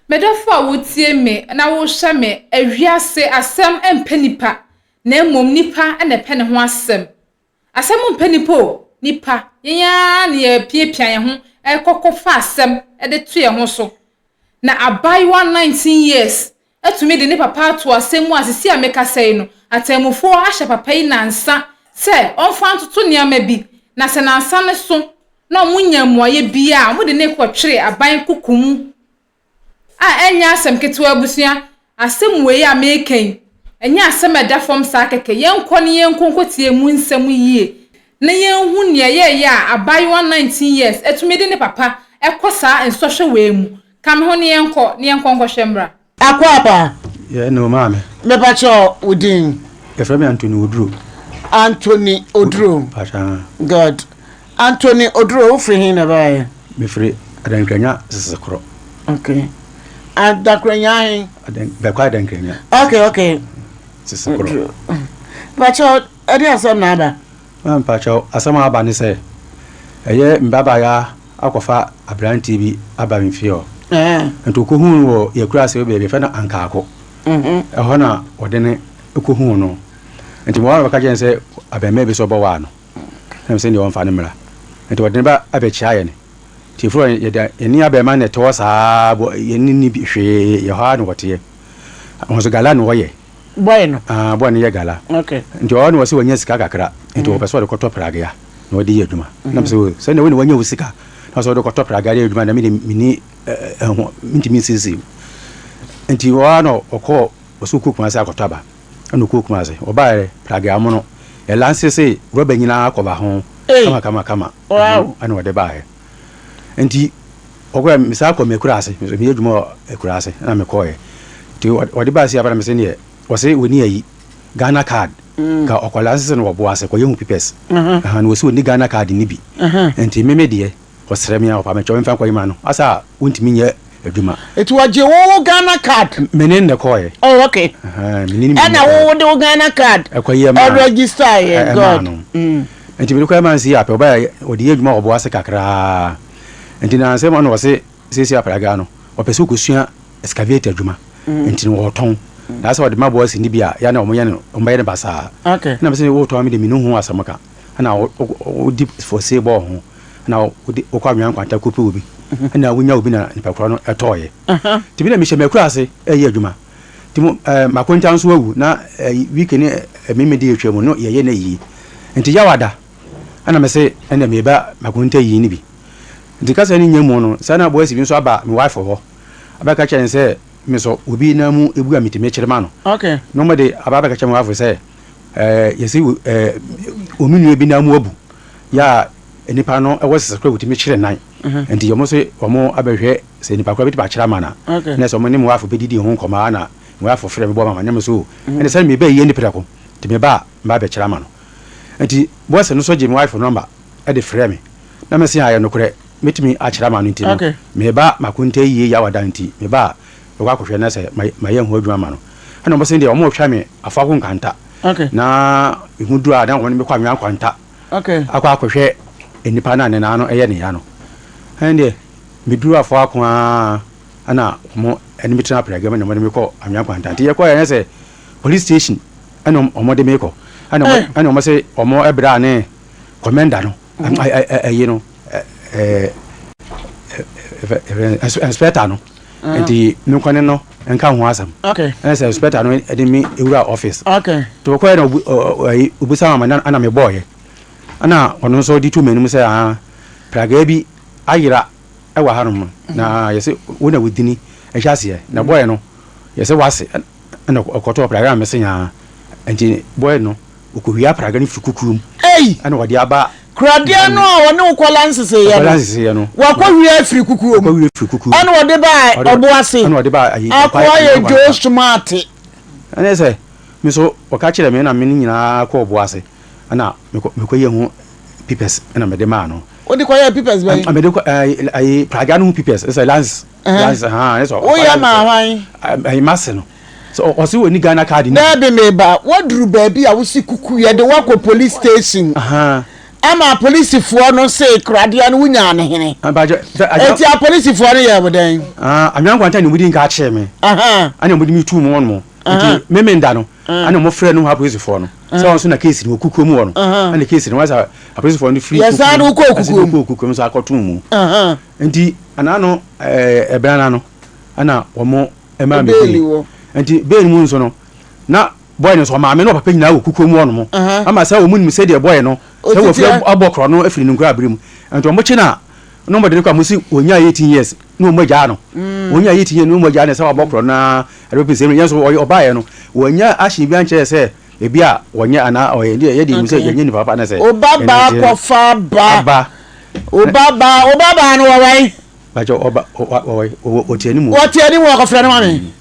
Medɔfo a wotie me na wohwɛ me, ewiase asɛm mpɛ nipa, na mmom nipa na ɛpɛ ne ho asɛm. Asɛm mpɛ nipa o, nipa, yɛn ara na yɛpiapia yɛn ho ɛkɔkɔfa asɛm de to yɛn ho so. Na abaayewa 19 years atumi de ne papa ato asɛm mu a sisi a mekasa yi no, atemmufoɔ ahyɛ papa yi nansa sɛ ɔmfa ntoto nneɛma bi, na sɛ nansa no so na ɔmo nya mmuayɛ bi a, ɔmo de ne kɔtwere aban kuku mu a ɛnyɛ asɛm ketewa. Abusua, asɛm wei a meka yi, ɛnyɛ asɛm a ɛda fam saa kɛkɛ. Yɛnkɔ ne yɛnkɔ nkɔtie mu nsɛm yie na yɛnhu nea yɛyɛ a abaayewa 19 years atumi de ne papa ɛkɔ saa nsɔhwɛ wei mu. Ka me ho ne yɛnkɔ ne yɛnkɔ nkɔhwɛ mmra. Akwaaba. Yɛ ne o, maame. Mepakyɛ, wo din? Yɛfrɛ me Anthony Oduro. Anthony Oduro. Pakyɛ. Good. Anthony Oduro, wofiri he na ɛbaeɛ? Mefiri Adankranya Sesekorɔ. Okay, Adankranya he? Bɛkɔ Adankranya. Okay. Sesekorɔ. Pakyɛ, ɛde asɛm na aba? Maame, pakyɛ, asɛm a aba ne sɛ ɛyɛ mbabaayaa akɔfa aberanteɛ bi aba me fie hɔ. Nti ɔkɔhuu no wɔ yɛkura ase baabi yɛfrɛ no Ankaako. Ɛhɔ na ɔde ne kɔhuu no. Nti wɔn a wɔka kyerɛ no sɛ abɛmma bi sɛ ɔbɔ waa no na sɛ deɛ ɔmfa no mmra. Nti wɔde ne ba abɛkyia yɛn. Nti efiri hɔ yɛde yɛne abɛɛma na ɛte hɔ saa bɔ yɛne ni bi hwee. Yɛ hɔ ara na wɔteɛ. Wɔn nso gala na wɔyɛ. Boy no? Ah, boy no yɛ gala. Nti ɔhɔ na wɔsɛ wɔnya sika kakra, nti wɔpɛ sɛ wɔde kɔtɔ pragea na wɔde yɛ adwuma. Na sɛ sɛnea wo na wɔanya wo sika na sɛ wɔde kɔtɔ pragea de yɛ adwuma na mede meni ɛho mentumi nsiesie. Nti hɔ ara na ɔkɔɔ, ɔsɛ ɔkɔ Kumase akɔtɔ aba. Ɛna ɔkɔɔ Kumase, ɔbaeɛ pragea mono ɛlanse se rɔba nyinaa kɔba ho kama kama kama. Ɛna ɔde baeɛ. Nti ɔkɔɛ, mesaa kɔ m'akura ase, meyɛ adwuma wɔ akura ase, ɛna mekɔɔɛ. Nti ɔde baa si aba na mese neɛ ɔse wɔni ayi Ghana card ka ɔkɔ lanse no wɔbo ase kɔyɛ hu papers na wɔsi wɔni Ghana card ni bi. Nti meme deɛ ɔsrɛ me a ɔpa mekyɛw memfa nkɔyɛ ma no asa a wontumi nyɛ adwuma. Nti wɔgye wo Ghana card? Mene ne kɔɔɛ. Oh, okay. Ɛna wo de wo Ghana card ɛkɔyɛ ma ɛregister yɛ? God. No nti mede kɔyɛ ma nsi apɛ ɔbaa ɔde yɛ adwuma ɔbo ase kakraa. Nti na nsɛm ɔno ɔse seesie apraga no ɔpɛ sɛ ɔkɔsua excavator adwuma. Nti no wɔtɔn na sɛ ɔde ma boɔ si ne bi a yɛ na ɔmo yɛ no, ɔmo bɛyɛ no basaa. Na mɛ sɛ wotɔn mi de mi no ho asɛm ka ɛna wodi fɔse bɔɔ ho ɛna wode wokɔ Anwea Nkwanta kɔpɛ obi ɛna wonya obi na nipa korɔ no ɛtɔɔyɛ. Nti bi na mehyɛ m'akura ase ɛyɛ adwuma. Nti mo makonta nso awu na week ne meme de atwa mu no yɛyɛ na yie. Nti yawada ɛna mɛ sɛ ɛna meba makonta yie no bi. Nti kasa ne nya mu no saa na boys bi nso aba me wife hɔ abɛka kyerɛ no sɛ me so obi nan mu ebu a metumi kyerɛ ma no. Na wɔn de aba abɛka kyerɛ me wife sɛ yɛsɛ omi nua bi nan mu abu yɛ a nipa no ɛwɔ sisi kora wotumi kyerɛ nan. Nti wɔn nso wɔn abɛhwɛ sɛ nipa kora bitumi akyerɛ ama na na sɛ wɔn ne me wife bɛdidi ho nkɔmɔ a na me wife frɛ me bɔ mama ne me so ɛna sɛ me bɛ yie ne prɛko nti me ba a me ba abɛkyerɛ ama no. Nti boys no nso gye me wife number ɛde frɛ me na me se ayɛ nokorɛ mɛtumi akyerɛ ama no. Nti no meba makonta yie yawada, nti meba a mɛkɔ akɔhwɛ na sɛ mayɛ ho adwuma ama no. Ɛna ɔmo sɛ deɛ ɔmo hwɛ me Afoako Nkwanta na ehu duru a na wɔn mekɔ Anwea Nkwanta akɔ akɔhwɛ nipa no a ne nan no ɛyɛ ne ya no. Ɛn deɛ meduru Afoako a ɛna ɔmo ɛne me tena aprɛgɛ mu na ɔmo de me kɔ Anwea Nkwanta. Nti yɛkɔ yɛ sɛ police station ɛna ɔmo de me kɔ ɛna ɔmo sɛ ɔmo ɛbrɛ a ne commander no ɛyi no inspector no nti me nkɔne no nka ho asɛm. Ɛna sɛ inspector no ɛde me ewura office nti wɔkɔɛ na ɛyi obisa ma na ɛna me bɔɔyɛ ɛna ɔno nso de tu m'anim sɛ ah, pragaa bi ayera ɛwɔ hanom na yɛsɛ wo na wodini ɛhyɛ aseɛ na bɔɔyɛ no yɛsɛ wase ɛna ɔkɔtɔ pragaa mese nyaa. Nti bɔɔyɛ no ɔkɔwia praga no firi kukuo mu ɛna ɔde aba. Kuradeɛ no a ɔne wo kɔla nseseeɛ no, nseseeɛ no, wakɔwia afiri kukuo mu. Wakɔwia afiri kukuo mu ɛna ɔde ba ɔbo ase. Ɛna ɔde ba ayi. Akoa yɛ Joe Smart. Ɛne sɛ me nso ɔka kyerɛ me na me ne nyinaa kɔ ɔbo ase ɛna mekɔ yɛ ho papers ɛna mede maa no. Wode kɔyɛ papers bɛn? Mede kɔ ayi praga no ho papers ɛsɛ license license han ɛsɛ. Woyɛ maa hwan? Ayi mase no sɛ ɔse wɔ ni Ghana card ni. Daabi, meba waduru baabi a wosi kuku yɛde wakɔ police station. Ɛma apolisifoɔ no see koradeɛ no wonyaa no hene. Enti apolisifoɔ no yɛɛ wo dɛn? Anwea nkwanta na wɔdi nka akyee me. Ɛna wɔde me tuu mu hɔ nom. Nti Memenda no, ɛna wɔfrɛ no hɔ apolisifoɔ no sɛ wɔn nso na keesi no wɔ kukuo mu hɔ no. Ɛna keesi no wɔn sɛ apolisifoɔ no firi Yɛsan de wo kɔɔ kukuo mu. Kɔɔ kukuo mu nso akɔtoo mu. Nti anaa no ɛbɛn no ɛna wɔn ɛmaa me bail. Nti bail mu nso no na Boy no nso ɔmaame ne ɔpapa nyinaa wɔ kukuo mu hɔnom ama sɛ wɔn nim sɛdeɛ boy no sɛ wɔfiri abɔ korɔ no afiri ne nkura abere mu nti wɔn kye no a na wɔde no kɔ a wɔn si wɔnya 18 years na wɔn agyaa no wɔnya 18 years na wɔn agyaa no sɛ wabɔ korɔ no na ɛde bɛpɛ sɛ yɛn nso ɔbaeɛ no wɔnya ahyɛn bi ankyerɛ sɛ ebi a wɔnyɛ anaa ɔyɛ deɛ yɛde nim sɛ yɛnyɛ nipa papa na sɛ ɔba baa kɔfa ba aba ɔba baa ɔba baa no wɔwɛn bàtɛ ɔba ɔwɔ ɔte anim ɔte anim ɔkɔfrɛ no ma me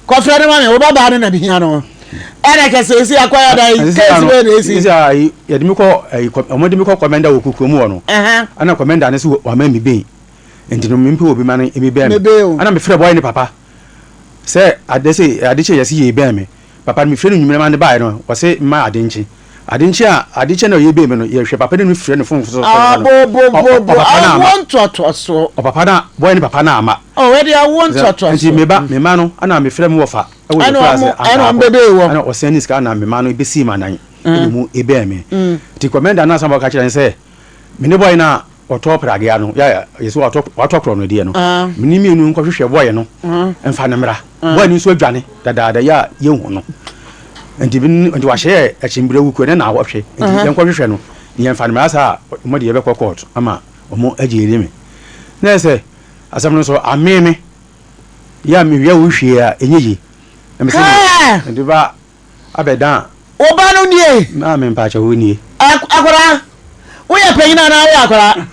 Kɔfrɛ no ma me, wo babaa no na mehia no. Ɛna kɛ sɛ esi akɔyɛ da yi, case bɛyɛ na esi. Sisi a ayi yɛde mi kɔ ayi kɔ wɔn de mi kɔ kɔmɛnda wɔ kukuo mu hɔ no. Ɛna kɔmɛnda no so wama mi ben nti no mi mpɛ obi ma no emi bɛn mi. Ɛna mi frɛ bɔyɛ ne papa sɛ ade sɛ ade kyɛ yɛsi yɛ bɛn mi papa no mi frɛ no nwumire ma ne baayɛ no wɔsi mma ade nkye ade nkye a ade kyɛ na ɔyɛ bɛn mi no yɛhwɛ papa no mi frɛ no fon so. Abobobobo awoɔ ntoatoasoɔ. Ɔpapa na bɔyɛ ne papa na ama. Oh, ɛde awoɔ ntoatoasoɔ. Nti me ba, me ma no, ɛna me frɛ me wɔfa ɛwɔ yɛ kura ase ɛna ɔmo bɛbɛ wɔ. Ɛna ɔsɛn ne sika na me ma no ebesi ma nan ɛna mu ebɛn me. Nti kɔmɛnda no asan bɔ ka kyerɛ ne sɛ, me ne bɔyɛ no a ɔtɔ pragea no, yɛ yɛsɛ watɔ watɔ korɔ no deɛ no, me ne mmienu nkɔhwehwɛ bɔyɛ no mfa no mmra. Bɔyɛ no nso adwane dadaada yɛ a yɛnhu no. Nti nti wahyɛ yɛ akyimbrɛ wukuo ne naawɔtwe nti yɛnkɔhwehwɛ no na yɛmfa no mmra saa a ɔmo de yɛbɛkɔ court ama ɔmo agye me. Na yɛ sɛ Asɛm no nso amee me. Yɛ a mewia wo hwie a, ɛnyɛ yie. Na mese Hɛɛ! mede ba abɛdan a. Wo ba no nie? Maame mpakyɛ wo nie. Akwadaa, woyɛ panyin anaa woyɛ akwadaa?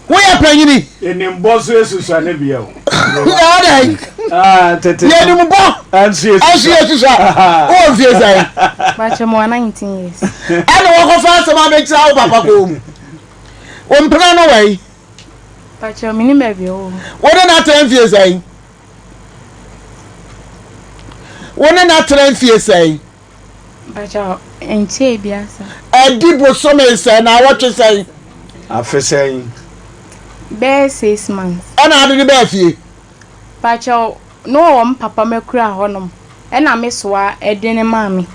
Woyɛ panyini? Yɛnim bɔ nso esusua ne bea o. Na ɔdɛn? Ah, tete. Yɛnim bɔ nso nso esusua. Wowɔ mfie sɛn? Mpakyɛ mewɔ 19 years. Ɛna wɔkɔfa asɛm abɛkyerɛ wo papa kɔn mu. Wo mpena no wɔ yi? Pakyɛw, mennim baabi ɔwɔ. Wo ne no atena mfie sɛn? Wo ne no atena mfie sɛn? Pakyɛw, nkyɛe bi asa. Adi bosome sɛn na awɔtwe sɛn? Afe sɛn? Bɛyɛ six months. Ɛna ade no bɛɛ fie? Pakyɛw, na ɔwɔ me papa m'akura hɔnom. Ɛna me soa de no maa me.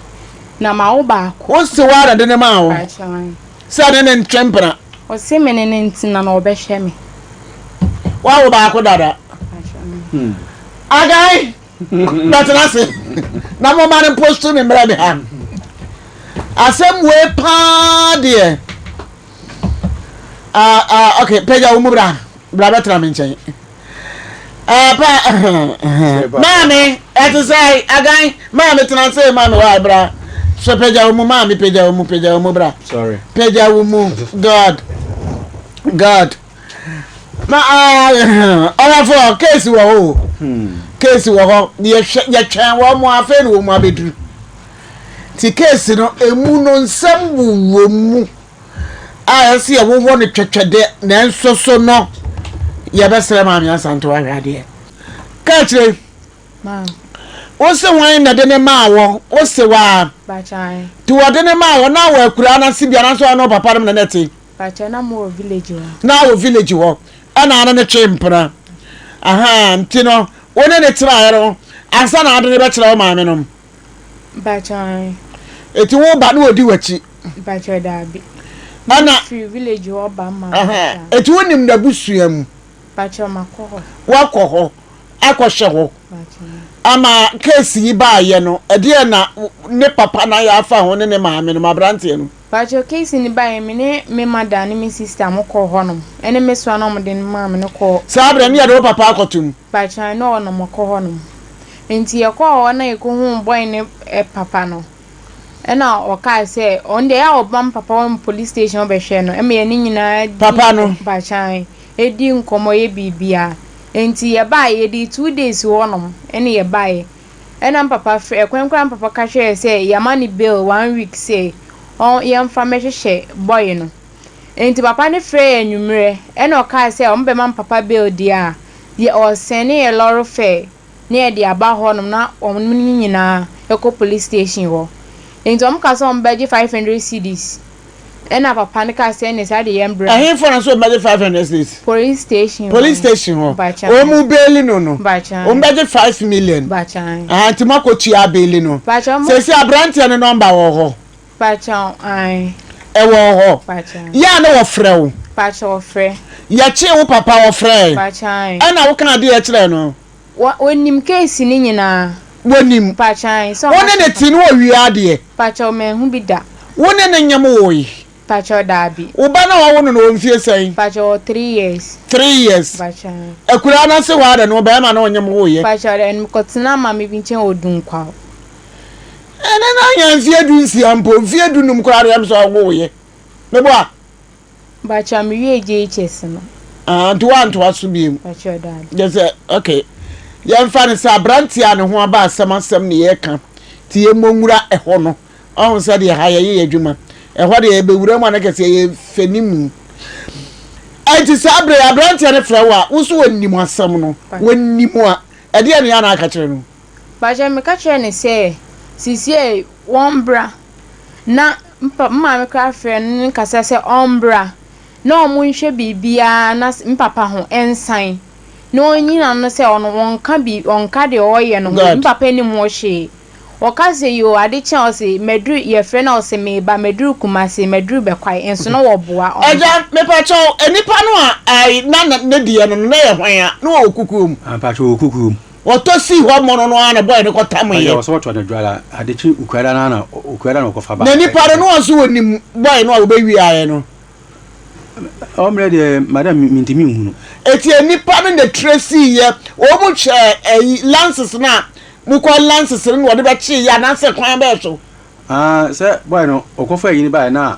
Na mawo baako. Wo sewa na de no maa wo? Pakyɛw, ae. Sɛ ne ne ntwe mpena. Ɔse me ne no ntena na ɔbɛhwɛ me. Woawo baako dada. Agai bɛtena ase na moma no mposto ne mmerɛ me ha. Asɛm wei paa deɛ. Ah, ah, okay, pagya wo mu bra. Bra bɛtena me nkyɛn. Eh, pa, maame, ɛte sɛ agan, maame tena ase, maame wa bra. Sɛ pagya wo mu, maame pagya wo mu, pagya wo mu bra. Sorry. Pagya wo mu, God, God. Ma ah, ɔwɔfo, keesi wɔ hɔ o. Keesi wɔ hɔ, yɛhwɛ yɛtwɛn wɔn mo afei na wɔn mu abɛduru. Ti keesi no, emu no nsɛm wowɔ mu. a ɛsɛ yɛwowɔ no twɛtwɛdɛ nanso so no yɛbɛsrɛ maame Asante wahwɛ adeɛ ka akyire wo se hwan na de ne maa wɔ wo se waa nti wɔde ne maa wɔ na wɔ akuraa no ase bi anaasɛ ɔne papa nom na na ɛte na wɔ village hɔ ɛna ano ne twe mpena aha nti no wo ne ne tenaeɛ no ansa na ade ne bɛkyerɛ wo maame nom Mpakyɛw ae. Eti wo ba na odi w'akyi? Mpakyɛw daabi. Ɛna. Me firi village hɔ ba ma bɛtra. Eti wo nim n'abusua mu? Mpakyɛw makɔ hɔ. Wakɔ hɔ akɔhwɛ hɔ. Mpakyɛw. Ama case yi baayɛ no ɛdeɛ na ne papa na yɛ afa ho ne ne maame nom abranteɛ no? Mpakyɛw case no baayɛ me ne me mother ne me sister mo kɔɔ hɔ nom ɛne me soa na ɔmo de no maa me no kɔɔ. Saa berɛ no yɛde wo papa akɔto mu? Mpakyɛw na ɔnom kɔ hɔ nom. Ntsi yɛkɔɔ hɔ na yekohun boy ne papa no, nna ɔkaa sɛ ɔno deɛ ɛyɛ a ɔba me papa hɔ police station ɔbɛhwɛ no ma yɛne nyinaa di Papa no. mpakyan, di nkɔmmɔ yɛ biribiara. Ntsi yɛbaeɛ, yɛdii 2 days wɔ hɔnom ɛna yɛbaeɛ. Ɛna me papa frɛ, ɛkwan koraa me papa ka kyerɛɛ yɛ sɛ yɛama no bail one week sɛ ɔn yɛmfa mmɛhwehwɛ boy no. Ntsi papa no frɛɛ yɛ anwummerɛ ɛna ɔkaa sɛ ɔmo bɛma me papa bail deɛ a, yɛ ɔsɛne yɛ lɔre fare na yɛde aba hɔnom na wɔn nyinaa kɔ police station hɔ. Nti wɔn ka sɛ wɔn bɛgye 500 cedis. Ɛna papa no kaa sɛ ɛne saa de yɛn bra. Ɛhenfo na nso wɔn bɛgye 500 cedis? Police station hɔ. Police station hɔ. Mpakyɛw. Wɔn mu beeli no no. Mpakyɛw. Wɔn bɛgye 5 million. Mpakyɛw. Aha nti mo akɔ tua abeeli no. Mpakyɛw mo. Sɛsi aberanteɛ no nɔmba wɔ hɔ. Mpakyɛw ae. Ɛwɔ hɔ. Mpakyɛw. Yɛ a na wɔfrɛ wo. Mpakyɛw wɔfrɛ. Yɛkyee wo papa wɔfrɛɛ. Mpakyɛw ae. Ɛna wo kaa deɛ kyerɛɛ no. Wɔ wɔnim case no nyinaa. Wɔnim. Mpakyɛw ae sɛ Wo ɔma. ne ne te no wɔwie adeɛ. Mpakyɛw manhu bi da. Wo ne no nyem woe. Mpakyɛw daabi. Wo ba no a wawo no no ɔwɔ mfie sɛn? Mpakyɛw ɔwɔ three years. Three years. Mpakyɛw ae. Akuraa no ase hɔ ara na ɔbarima no ɔnyem woeɛ. Mpakyɛw dɛ mekɔtenaa maame bi nkyɛn wɔ Dunkwaw. Ɛne no anya mfeɛ dunsia mpo, mfeɛ dunum koraa deɛ ɛm sɛ ɔwoeɛ. Meboa? Mpakyɛw me wiee JHS no. Ah, nti woantoa so biom? Mpakyɛw daabi. Kyɛ sɛ, okay. Yɛmfa no sɛ aberanteɛ a ne ho aba asɛm asɛm ne yɛreka, nti yɛmmɔ nwura ɛhɔ no. Ɔho sɛ deɛ ha yɛyɛ yɛ adwuma. Ɛhɔ deɛ yɛbɛwura mu a na kɛsɛ yɛyɛ fɛnimu. Ɛnti saa berɛ yi aberanteɛ no frɛ wo a, wo nso wɔnim asɛm no. Wɔnim a, ɛdeɛ ne yɛ na aka kyerɛ no? Mpakyɛw meka kyerɛɛ no sɛ seesei wɔmbra na me maame koraa frɛɛ no ne kasa sɛ ɔmbra na ɔmo nhwɛ biribiara na me papa ho nsan na ɔnyi n'ano sɛ ɔno ɔnka bi ɔnka deɛ ɔyɛ no ho me papa nnim ho hwee. Ɔka sɛ yoo ade kye a ɔse maduru yɛfrɛ no a ɔse meba maduru Kumasi maduru Bɛkwae nso na wɔboa ɔmba. Agya mepakyɛw nipa no a ɛɛ na ne deɛ no no na ɛyɛ hwan a na ɔwɔ kukuo mu? Ah mpakyɛw ɔwɔ kukuo mu. Ɔtɔ sii hɔ mono no ara na boy no kɔ tam yɛ. Agya ɔsɛ ɔtɔ no dwala ade kye okuada no ara na okuada na ɔkɔfa ba. Na nipa no na ɔnso ɔnim boy no a ɔbɛwiaeɛ no. Ɔmmerɛ deɛ madam mentumi nhunu. Eti nipa no na tracy yɛ wɔn hwɛ ɛyi lances no a mokɔ lances no na wɔde bɛkye yɛ anaasɛ kwan bɛɛ so. Ah sɛ boy no ɔkɔfa ayi no baeɛ na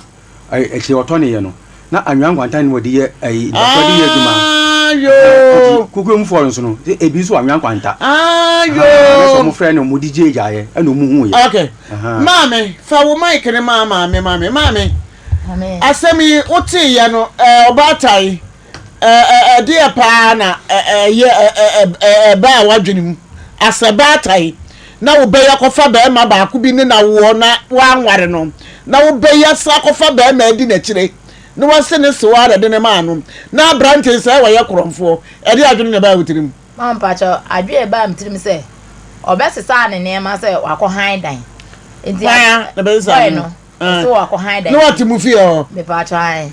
akyire ɔtɔneeɛ no na anwea nkwanta na wɔde yɛ ayi nnipakuo de yɛ adwuma. Ah yoo. Nti kokoam foɔ no nso no ebi nso wɔ anwea nkwanta. Ah yoo. Na sɛ wɔn frɛ no wɔn de gye gyaeɛ ɛna wɔn hu yɛ. Okay maame fa wo mic no ma maame maame maame asɛm yi wotee yɛ no ɛɛ ɔbaatan ɛɛ ɛdeɛ paa na ɛyɛ ɛbaa w'adwene mu asɛ baatan na wobɛyɛ akɔfa bɛrima baako bi ne na woɔ na woanware no na wobɛyɛ sa akɔfa bɛrima adi n'akyire na wase ne sewa ara de ne maa no na aberante sɛ wɔyɛ korɔmfoɔ ɛde adwene na ɛbaa wo tirim. Mama mpakyɛw, adwene a ɛbaa me tirim sɛ ɔbɛsesa ne nneɛma sɛ wakɔ han dan. Nti boy no Ɔse wakɔ han dan. Na wate mu fie hɔ. Mepaakyɛw ae.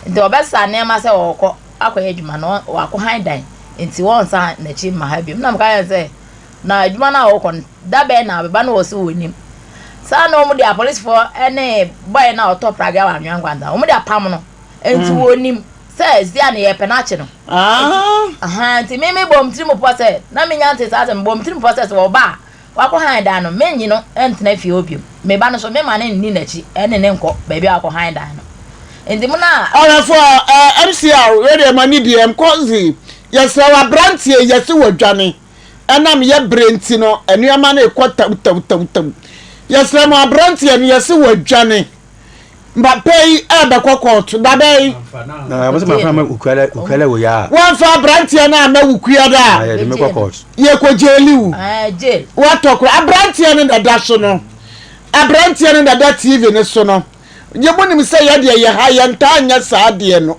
Nti ɔbɛsesa nneɛma sɛ ɔɔkɔ akɔyɛ adwuma no wakɔ han dan. Nti wɔnsan n'akyi mma ha biom. Na meka kyerɛ no sɛ na adwuma no a ɔɔkɔ no da bɛn na ɔbɛba na ɔse ɔnnim. Saa na wɔn de apolisifoɔ ne boy no a ɔtɔ pragea wɔ Anwea Nkwanta wɔn de apam no. Nti wɔnim sɛ sia no yɛpɛ no akye no. Ahaa nti me mebɔɔ me tirim pɔ sɛ na menya nte saa asɛm mebɔɔ me tirim pɔ sɛ sɛ ɔba a Wakɔ hann dan no, mennye no ntena fie hɔ bio. Me ba no nso, memma no nni n'akyi ne no nkɔ baabi a wakɔ hann dan no. Enti mo na. Ɔhwɛfoɔ, eh, MCR, wei deɛ m'ani deɛ mkɔ dzi. Yɛsrɛ wo abranteɛ yi yɛse wadwane ɛnam yɛ brɛ nti no nneɛma no rekɔ tɛw tɛw tɛw tɛw. Yɛsrɛ mo abranteɛ no yɛse wadwane. Papa yi ɛbɛkɔ kɔɔto da bɛn? Na wɔsɛ ma fana ma wukuada wukuada wɔ ya. Wɔnfa aberanteɛ no ama wukuada a. Yɛde me kɔ kɔɔto. Yɛkɔ gyeli wo. Watɔ kora aberanteɛ no na ɛda so no. Aberanteɛ no na ɛda TV no so no. Yɛ mo nim sɛ yɛ deɛ yɛ ha yɛntaa nyɛ saa adeɛ no.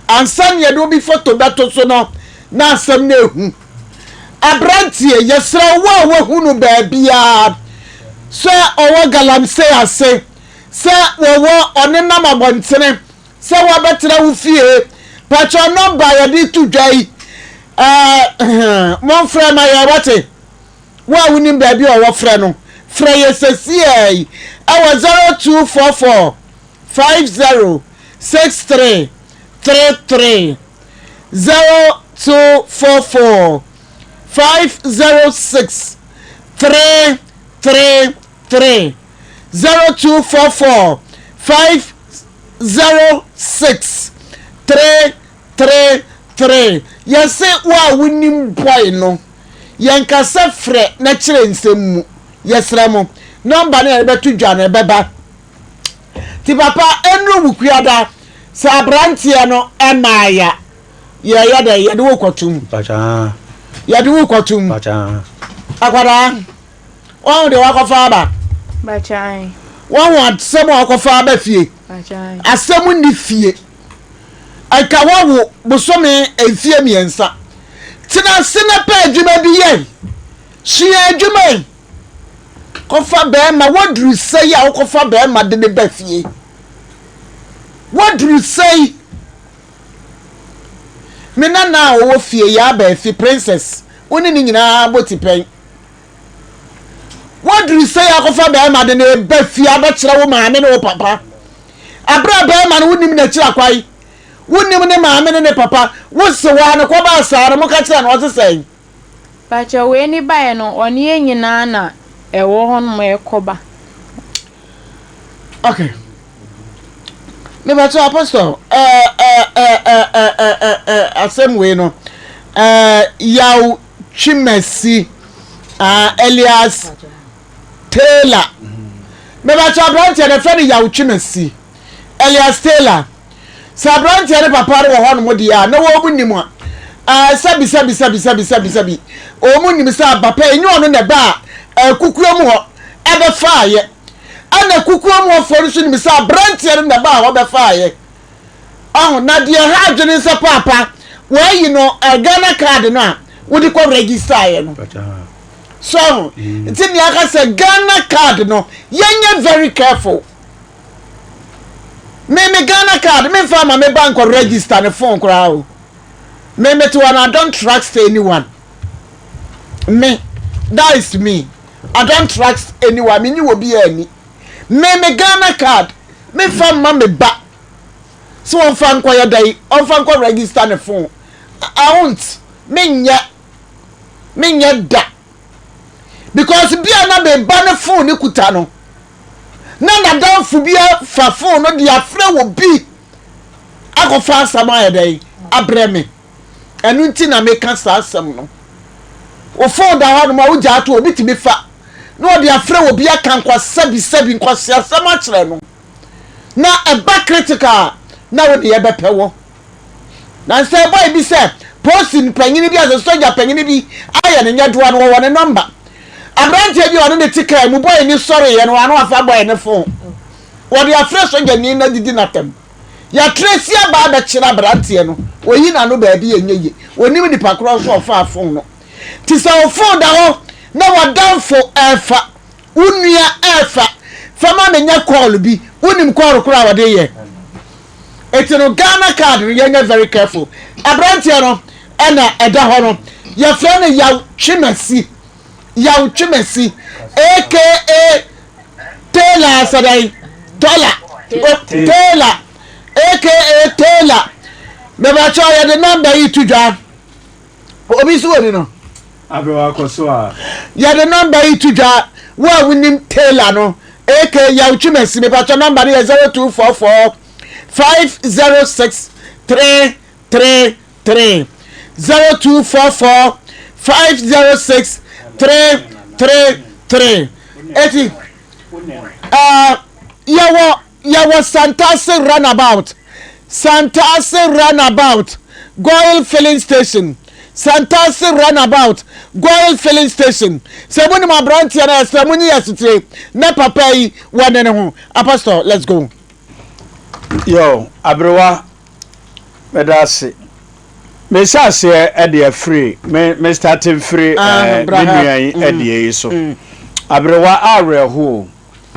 Ansa na yɛde obi foto bɛto so no na asɛm no ehu. Aberanteɛ, yɛsrɛ wo a woahu no baabiara sɛ ɔwɔ galamsey ase, sɛ wɔwɔ ɔnenam abɔntene, sɛ wabɛtena wo fie, pakyɛ nɔmba a yɛde to dwa yi, ɛɛ, momfrɛ ma yɛn wate. Wo a wonim baabi a ɔwɔ frɛ no, frɛ yɛ sɛsiaa yi ɛwɔ 0244 50 63 33 0244 506 333 0244 506 333 Yɛse wo a wonim boy no yɛnkasa frɛ na kyerɛ nsɛm mu yɛsrɛ mo nɔmba no yɛde bɛto dwa no ɛbɛba Nti papa ɛnuru wukuada sɛ abranteɛ no ɛmaa ya yɛyɛ dɛ yɛde wo kɔtum. Yɛde wo kɔtum. Akwadaa wɔn deɛ wakɔfa aba. Wahu asɛm a wakɔfa aba fie. Asɛm nni fie. Anka wawo bosome mfie mmiɛnsa. Tena ase na pɛ adwuma bi yɛ. Sua adwuma yi. Kɔfa bɛrima. Waduru sɛi a wokɔfa bɛrima de ne ba fie. Waduru sɛi. Me nana a ɔwɔ fie yɛ abaafi princess. Wo ne ne nyinaa bɔ tipɛn. Woaduru sɛ akɔfa bɛrima de no reba fie abɛkyerɛ wo maame ne wo papa. Abere a bɛrima no wonim n'akyiri akwae, wonim ne maame ne ne papa, wo se waa no kɔbaa saa no moka kyerɛ no ɔse sɛn? Pakyɛ wei ne baeɛ no ɔne yɛn nyinaa na ɛwɔ hɔ nom ɛkɔba. Okay. Mepakyɛ apostle ɛɛ ɛɛ ɛɛ ɛɛ ɛɛ asɛm wei no ɛɛ yaw Twumasi, ah, Elias Taylor. Mebakyɛ aberanteɛ no ɛfɛ no Yaw Twumasi, Elias Taylor. Sɛ aberanteɛ no papa no wɔ hɔ nom deɛ a, na wɔn mu nim a, ah, sɛbi sɛbi sɛbi sɛbi sɛbi sɛbi, wɔn mu nim sɛ abapa ɛnyɛ ɔno na ɛba a kukuo mu hɔ ɛbɛfaayɛ. Ɛna kukuo mu hɔfoɔ no nso nim sɛ aberanteɛ no na ɛba a hɔ bɛfaayɛ. Ɔho, na deɛ ɛha adwene ne sɛ paapa wɔayi no eh, Ghana card no a wode kɔ register yɛ no. So ɔho, mm. nti nea aka sɛ Ghana card no yɛnyɛ very careful. Me me Ghana card me nfa ma me bank kɔ register ne phone koraa o. Me me te hɔ no I don't trust anyone. Me that is me. I don't trust anyone. Me nyi wɔ bi ani. Me me Ghana card me nfa ma me ba. sɛ ɔmfa nkɔyɛ dɛn ɔmfa nkɔ register ne phone I won't menyɛ menyɛ da because bi a na me ba ne phone ne kuta no na n'adamfo bi afa phone no de afrɛ wɔ bi akɔfa asɛm ayɛ dɛn abrɛ me ɛno nti na meka saa asɛm no wo phone da hɔ nom a wogya ato obi tumi fa na ɔde afrɛ wɔ bi aka nkwasɛbisɛbi nkwaseasɛm akyerɛ no na ɛba critical a na wo deɛ bɛpɛ wɔ. Na nsɛ ɛbɔ ebi sɛ posin panyini bi asɛ sogya panyini bi ayɛ ne nyɛdoa no wɔwɔ ne nɔmba. Aberanteɛ bi a ɔne ne te kaa mu bɔe ne sɔreeɛ no ano afa bɔe ne fon. Wɔde afrɛ sogyani no adidi n'atɛm. Yɛatrɛ si aba abɛkyerɛ aberanteɛ no, ɔyi n'ano baabi ɛnyɛ yie. Ɔnim nipa korɔ nso ɔfaa fon no. Nti sɛ wo fon da hɔ na w'adamfo ɛrefa Wo nua ɛɛfa fa ma me nyɛ call bi wonim call koro a wɔde yɛ eti no Ghana card no yɛnyɛ very careful aberanteɛ no ɛna ɛda hɔ no yɛfrɛ no Yaw Twemasi Yaw Twemasi aka Taylor asɛdɛn Taylor Taylor aka Taylor mɛbɛkyɛ yɛde nɔmba yi to dwa. Obi nso wɔ ni no. Aberewa kɔ so a. Yɛde nɔmba yi to dwa, wo a wonim Taylor no, aka Yaw Twumasi, mepatwɔ nɔmba no yɛ 0244 506 333, 0244 506 333. Eti, uh, yɛwɔ Yɛwɔ Santase Runabout, Santase Runabout, Goil Filling Station, Santase Runabout, Goil Filling Station. Sɛ monim aberanteɛ no a, yɛsrɛ monyi yɛ asetire na papa yi wɔ ne ne ho. Apostle, let's go. Yo, aberewa, meda ase. Mehyɛ aseɛ de afiri, me, me starte mfiri ah, eh, me nua yi mm. adie yi so. Mm. Aberewa awerɛho o.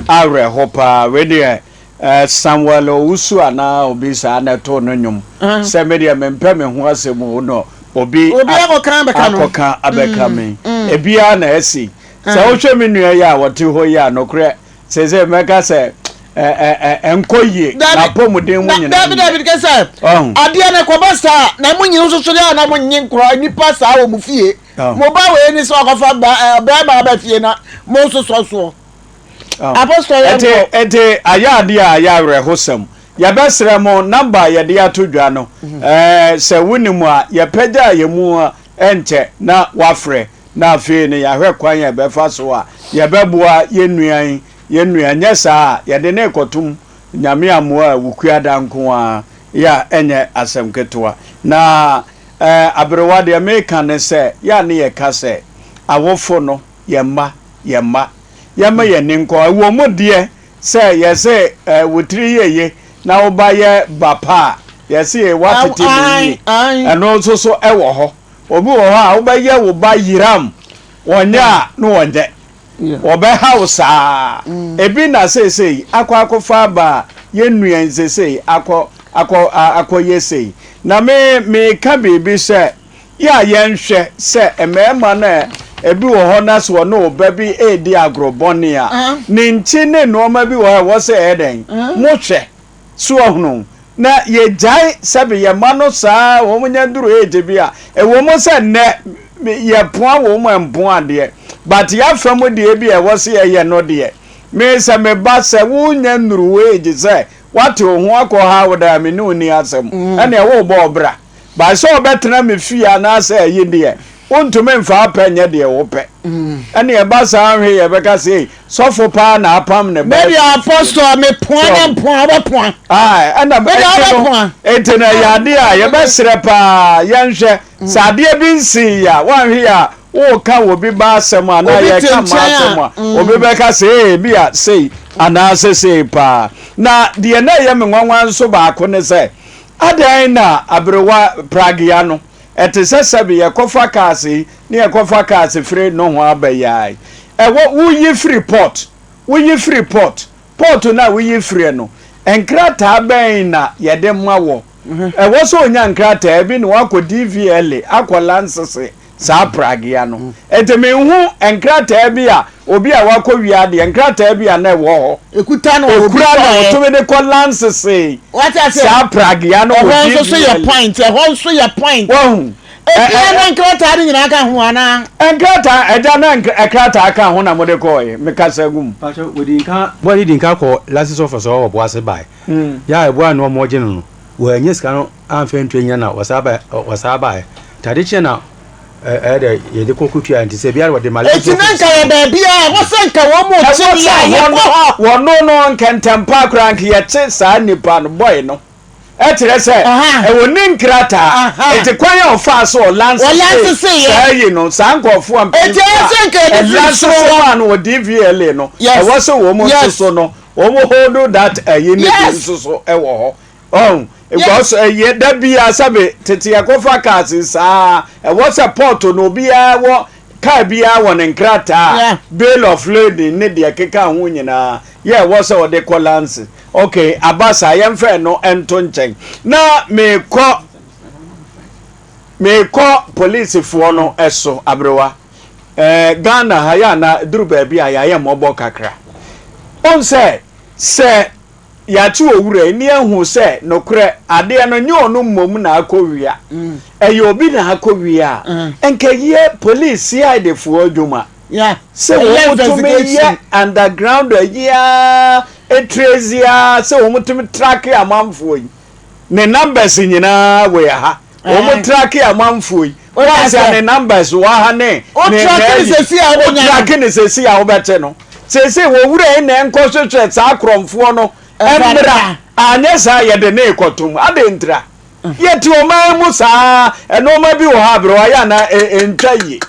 Awerɛho paa. Wei deɛ eh, Samuel Owusu anaa obi saa na ɛtoo no nnwom sɛ me deɛ mempɛ me ho asɛm o no obi akɔka abɛka mm, me. Mm. Ebiara na asi. Sɛ wohwɛ me nua yi a wɔte hɔ yi a nokorɛ sese mɛka sɛ ɛnkɔ yie n'apɔmuden mu nyinaa. Dabi dabi kɛ sɛ adeɛ no kɔba saa na mo nyina nso so deɛ na mo nye nkorɔ nipa saa wɔ mo fie. Mo ba wei ni sɛ ɔkɔfa bɛrima aba fie na mo nso sɔ soɔ. Apostol yɛ nkɔ. Ɛnti ayɛ adeɛ a ayɛ awerɛhosɛm. Yɛbɛsrɛ mo number a yɛde ato dwa no ɛɛ sɛ wonim a yɛpɛgya yɛn mu a ɛnkyɛ na wafrɛ na afei no yɛahwɛ kwan a yɛbɛfa so a yɛbɛboa yɛn nua yi yɛn nua nyɛ saa a yɛde no rekɔtom Nyame ammoa a Wukuada nko ara yɛ a ɛnyɛ asɛm ketewa na ɛɛ aberewa deɛ meka ne sɛ yɛ a ne yɛka sɛ awofo no yɛn mma yɛn mma. Yɛmma yɛn ani nkɔ. Ɛwɔ mu deɛ, Sɛ yɛse eh, wo tiri yɛ ye na wo ba yɛ ba pa a, yɛse ye woatete no yie. Ɛno nso so wɔ hɔ. Obi wɔ hɔ a wobɛyɛ wo ba yiram, ɔnyɛ a na ɔnyɛ. Wɔbɛha wo saa. Ebi na seesei akɔ akɔfa aba a yɛn nua yi seesei akɔ akɔ akɔyɛ sei. Na me meka biribi sɛ yɛ a yɛnhwɛ sɛ mmarima no a ebi wɔ hɔ na sɛ ɔne wo ba bi redi agorɔ bɔne a, ne nkyi ne nnoɔma bi wɔ hɔ a ɛwɔ sɛ ɛyɛ dɛn? Mohwɛ. So wahunu? Na yɛgyae sɛbe yɛn mma no saa wɔn nya duru age bi a, ɛwɔ mu sɛ nnɛ yɛpoa wɔn mpoa deɛ, but yɛafa mu deɛ bi a ɛwɔ sɛ yɛyɛ no deɛ, me sɛ me ba sɛ wonya nnuru wo age sɛ woate wo ho akɔ ha wo daa me ne wo nni asɛm, ɛneɛ worebɔ wo bra. But sɛ ɔbɛtena me fie anaasɛ ayi deɛ, wontumi mfa wopɛ nyɛ deɛ wopɛ. Ɛne ɛba saa nhwe yɛbɛka sɛ ei, sɔfo paa na apam ne ba Maybe afiri fie. apostle me poa na So, mpoa wobɛpoa. ae, ɛna Maybe ɛnti no, wobɛpoa. ɛnti no ɛyɛ adeɛ a yɛbɛsrɛ paa yɛnhwɛ sɛ adeɛ bi nsii a, woanhwe yɛ a woka obi ba asɛm anaa Obi te yɛka mma nkyɛn asɛm a, a, obi bɛka sɛ ee, ebi a sei anaasɛ sei paa. Na deɛ na ɛyɛ me nwanwa nso baako ne sɛ, Adɛn na aberewa pragea no, ɛte sɛ sɛbe yɛkɔfa cars yi ne yɛkɔfa cars firi nohoa ba yi ara yi. Ɛwɔ, woyi firi port, woyi firi port, port no a woyi firiɛ no, nkrataa bɛn na yɛde ma wɔ? Ɛwɔ sɛ ɔnya nkrataa bi na wakɔ DVLA akɔ lansese saa pragea no. Enti menhu nkrataa bi a obi a wakɔ wia adeɛ, nkrataa bi a na ɛwɔ hɔ. Ekuta no obi Ekura na kɔɛ. ɔtumi de kɔ lansese Wate aseɛ? saa pragea no wɔ Ɛhɔ nso so yɛ DVLA. point, ɛhɔ nso yɛ point. Wahu? Ɛ Ebia ɛ na nkrataa no nyinaa ka ho anaa? Nkrataa, agya na nkrataa ka ho na mode kɔɔe? Mekasa gu mu. Pakyɛ wɔdi nka boa no di nka kɔ license office hɔ wɔ Boase bae. Yɛ a ɛboa no wɔn gye no no, wɔannya sika no amfa antua nyina na wɔsaa bae wɔsaa baeɛ. Nti ade kyeɛ na ɛyɛ dɛ yɛde kɔ kɔtua nti sɛ biara wɔde ma Enti license na office nka yɛ no. baabi a ɛwɔ sɛ nka wɔn mu Ɛwɔ kye sɛ deɛ a hɔ yɛkɔ no hɔ. wɔno no nkɛntɛmpa koraa nka yɛkye saa nipa no boy no. Ɛkyerɛ sɛ Aha. ɛwɔ ne nkrataa. Aha. Enti kwan a ɔfaa so ɔlansese Ɔlanseseeɛ. saa yi no saa nkurɔfoɔ a Enti mpanyinfoɔ ɛwɔ sɛ nka a yɛde firi ɛlansese soro hɔ. maa no wɔ DVLA no Yes. ɛwɔ sɛ wɔn nso Yes. so no wɔn hold that ɛyi no bi Yes. nso so ɛwɔ hɔ. Ɔn Yes. because ɛyɛ da biara sɛbe tete yɛkɔfa cars saa ɛwɔ sɛ port no obiara wɔ car biara wɔ ne nkrataa Yeah. bill of lading ne deɛ ɛkeka ho nyinaa yɛ ɛwɔ sɛ ɔde kɔ lanse okay aba saa yɛmfa ɛno nto nkyɛn na mekɔ mekɔ polisifoɔ no ɛso aberewa ɛɛ Ghana ha yɛ ana duru baabi a yɛayɛ mmɔbɔ kakra ɔn sɛ sɛ Yɛate owura yi ne yɛahu sɛ nokorɛ adeɛ no nyɛ ɔno mmom na akɔwia, ɛyɛ obi na akɔwia a, nka ɛyɛ police CID foɔ adwuma sɛ wɔn tumi yɛ underground ayi ara, trace ara sɛ wɔn tumi track amanfoɔ yi. Ne numbers nyinaa wɔ yɛ ha. Wɔn trake amanfoɔ yi. Wɔn sɛ ne numbers wɔ ha ne. O trake ne sɛsi a wobɛnya. O trake ne sɛsi a wobɛte no. Sɛsi wɔ wura yi na nkɔ hwehwɛ saa korɔmfoɔ no mmra. Anyɛ saa yɛde ne kɔtom. Ade ntira. Yɛte ɔman mu saa nneɛma bi wɔ hɔ aberewa yɛ ana ntwa yie.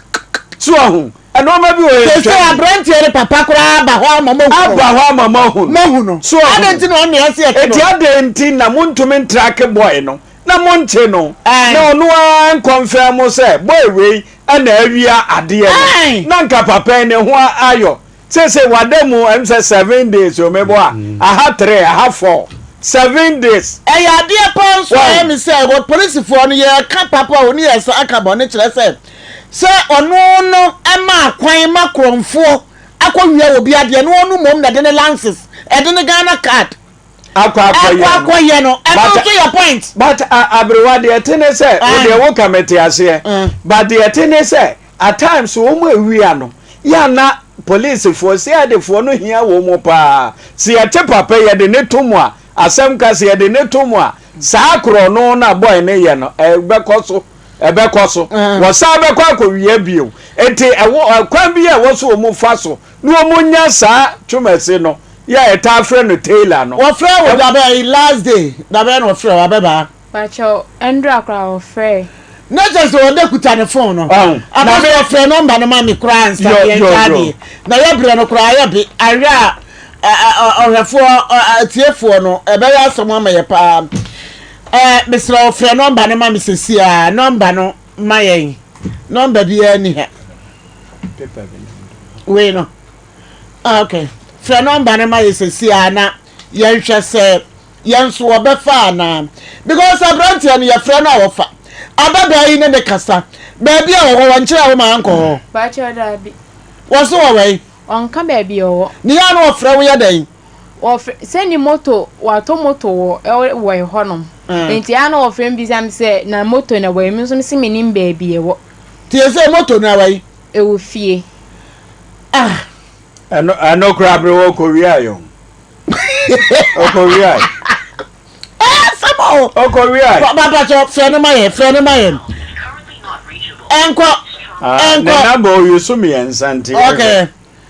So ahu. Nneɛma bi wɔ yɛ Sese aberanteɛ no papa koraa aba hɔ ama moahu no. Aba hɔ ama moahu no. Moahu no. So ahu. Adɛn nti na ɔne ɛsɛ yɛkye no? Eti adɛn nti na montumi ntrake boy no na monkye no na ɔno ara nkɔnfɛn mo sɛ boy wei na awia adeɛ no na nka papa yi ne ho ayɔ. Sese wada mu ɛm sɛ 7 days o mebɔ a aha 3 aha 4 7 days. Ɛyɛ adeɛ paa nso a ɛyɛ me sɛ wɔ polisifoɔ no yɛka papa o ne yɛsan aka bɔne kyerɛ sɛ Sɛ ɔno no maa kwan ma korɔmfoɔ akɔwia obi adeɛ na ɔno mmom na ɛde ne lances, ɛde ne Ghana card akɔ akɔyɛ no, akɔyɛ no, ɛno nso yɛ point. But aberewa deɛ ɛte ne sɛ, wo deɛ woka mete aseɛ, but deɛ ɛte ne sɛ at times wɔn awia no yɛ ana polisifoɔ CID foɔ no hia wɔn paa, sɛ yɛte papa yɛde ne to mu a asɛm ka sɛ yɛde ne to mu a saa korɔno no a boy no yɛ no ɛbɛkɔ so. Ɛbɛkɔ so. Wɔsan bɛkɔ akɔwia bio. Enti ɛwɔ ɛkwan bi a ɛwɔ so wɔn fa so na wɔn nya saa twumasi no yɛ a yɛtaa frɛ no Taylor no. Wɔfrɛ wo dabɛn last day dabɛn na wɔfrɛ wo abɛbaa. Pakyɛw ɛndra koraa wɔfrɛɛ. Na kyerɛ sɛ ɔda kuta ne phone no. Abɔfra ɔfrɛ number no ma me koraa ansa yɛn gya adeɛ. Na yɛ brɛ no koraa yɛ be ahwɛ a. Ɔhwɛfoɔ, atiefoɔ no, ɛbɛyɛ asɛm ama yɛ paa. Mesrɛ wo frɛ nɔmba no ma me sɛsi a, nɔmba no ma yɛn. Nɔmba biara ni ha. Wei no. Ah, okay. Frɛ nɔmba no ma yɛ sɛsi a na yɛnhwɛ sɛ yɛn nso wɔbɛfa anaa. Because aberanteɛ no yɛfrɛ no a wɔfa. Ababaa yi ne ne kasa. Baabi a wɔwɔ wɔnkyerɛ wo ma ankɔ hɔ. Baakyɛ daabi. Wɔ so wɔ wɛn? Ɔnka baabi a ɔwɔ. Ne yɛ a na ɔfrɛ wo yɛ dɛn? Ɔfrɛ sɛ ne moto watɔ moto wɔ wɔ ɛhɔnom. Nti a na ɔfrɛ me bisa me sɛ na moto no ɛwɔ he? Me nso mese mennim baabi ɛwɔ. Nti ɛsɛ moto no ɛwɔ he? Ɛwɔ fie. Ah. Ɛno ɛno koraa bere wɔ ɔkɔwiae o. Ɔkɔwiae. Asɛm o. Ɔkɔwiae. Papa frɛ no ma yɛn frɛ no ma yɛn. Ɛnkɔ. Ah, ne namba oyi so mmiɛnsa nti. Okay.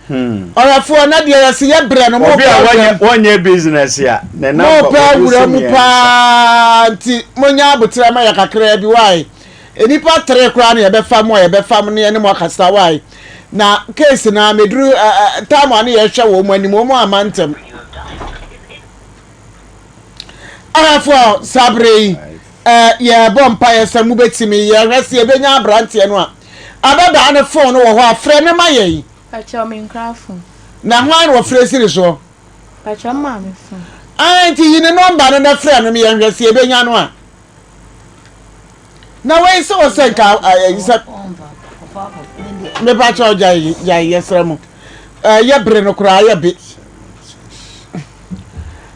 Hmm. Ɔyɛfoɔ na deɛ yɛsi yɛ brɛ no. Obi a wɔnyɛ business a ne namba oyi so mmiɛnsa. Mo pɛ awura mu paa nti mo nya abotire ma yɛ kakra bi wae. Nnipa tere koraa na yɛbɛfa mo a yɛbɛfa mo ne yɛne mo akasa wae. Na case na meduru time a ne yɛhwɛ wɔn mu anim wɔn ama ntɛm. Ɔhwɛfoɔ saa berɛ yi yɛbɔ mpaeɛ sɛ mobɛtumi yɛhwɛ sɛ yɛbɛnya aberanteɛ no a ababaa no fon no wɔ hɔ a frɛ no ma yɛn. Pakyɛw me nkura fon. Na hwan na wɔfrɛ siri soɔ? Pakyɛw maame fon. Ae nti yi ne nɔmba no na frɛ no yɛnhwɛ sɛ yɛbɛnya no a. Na wei sɛ wɔ sɛ nka ayi sɛ mepakyɛw gyae gyae yɛsrɛ mo yɛ bere no koraa yɛ be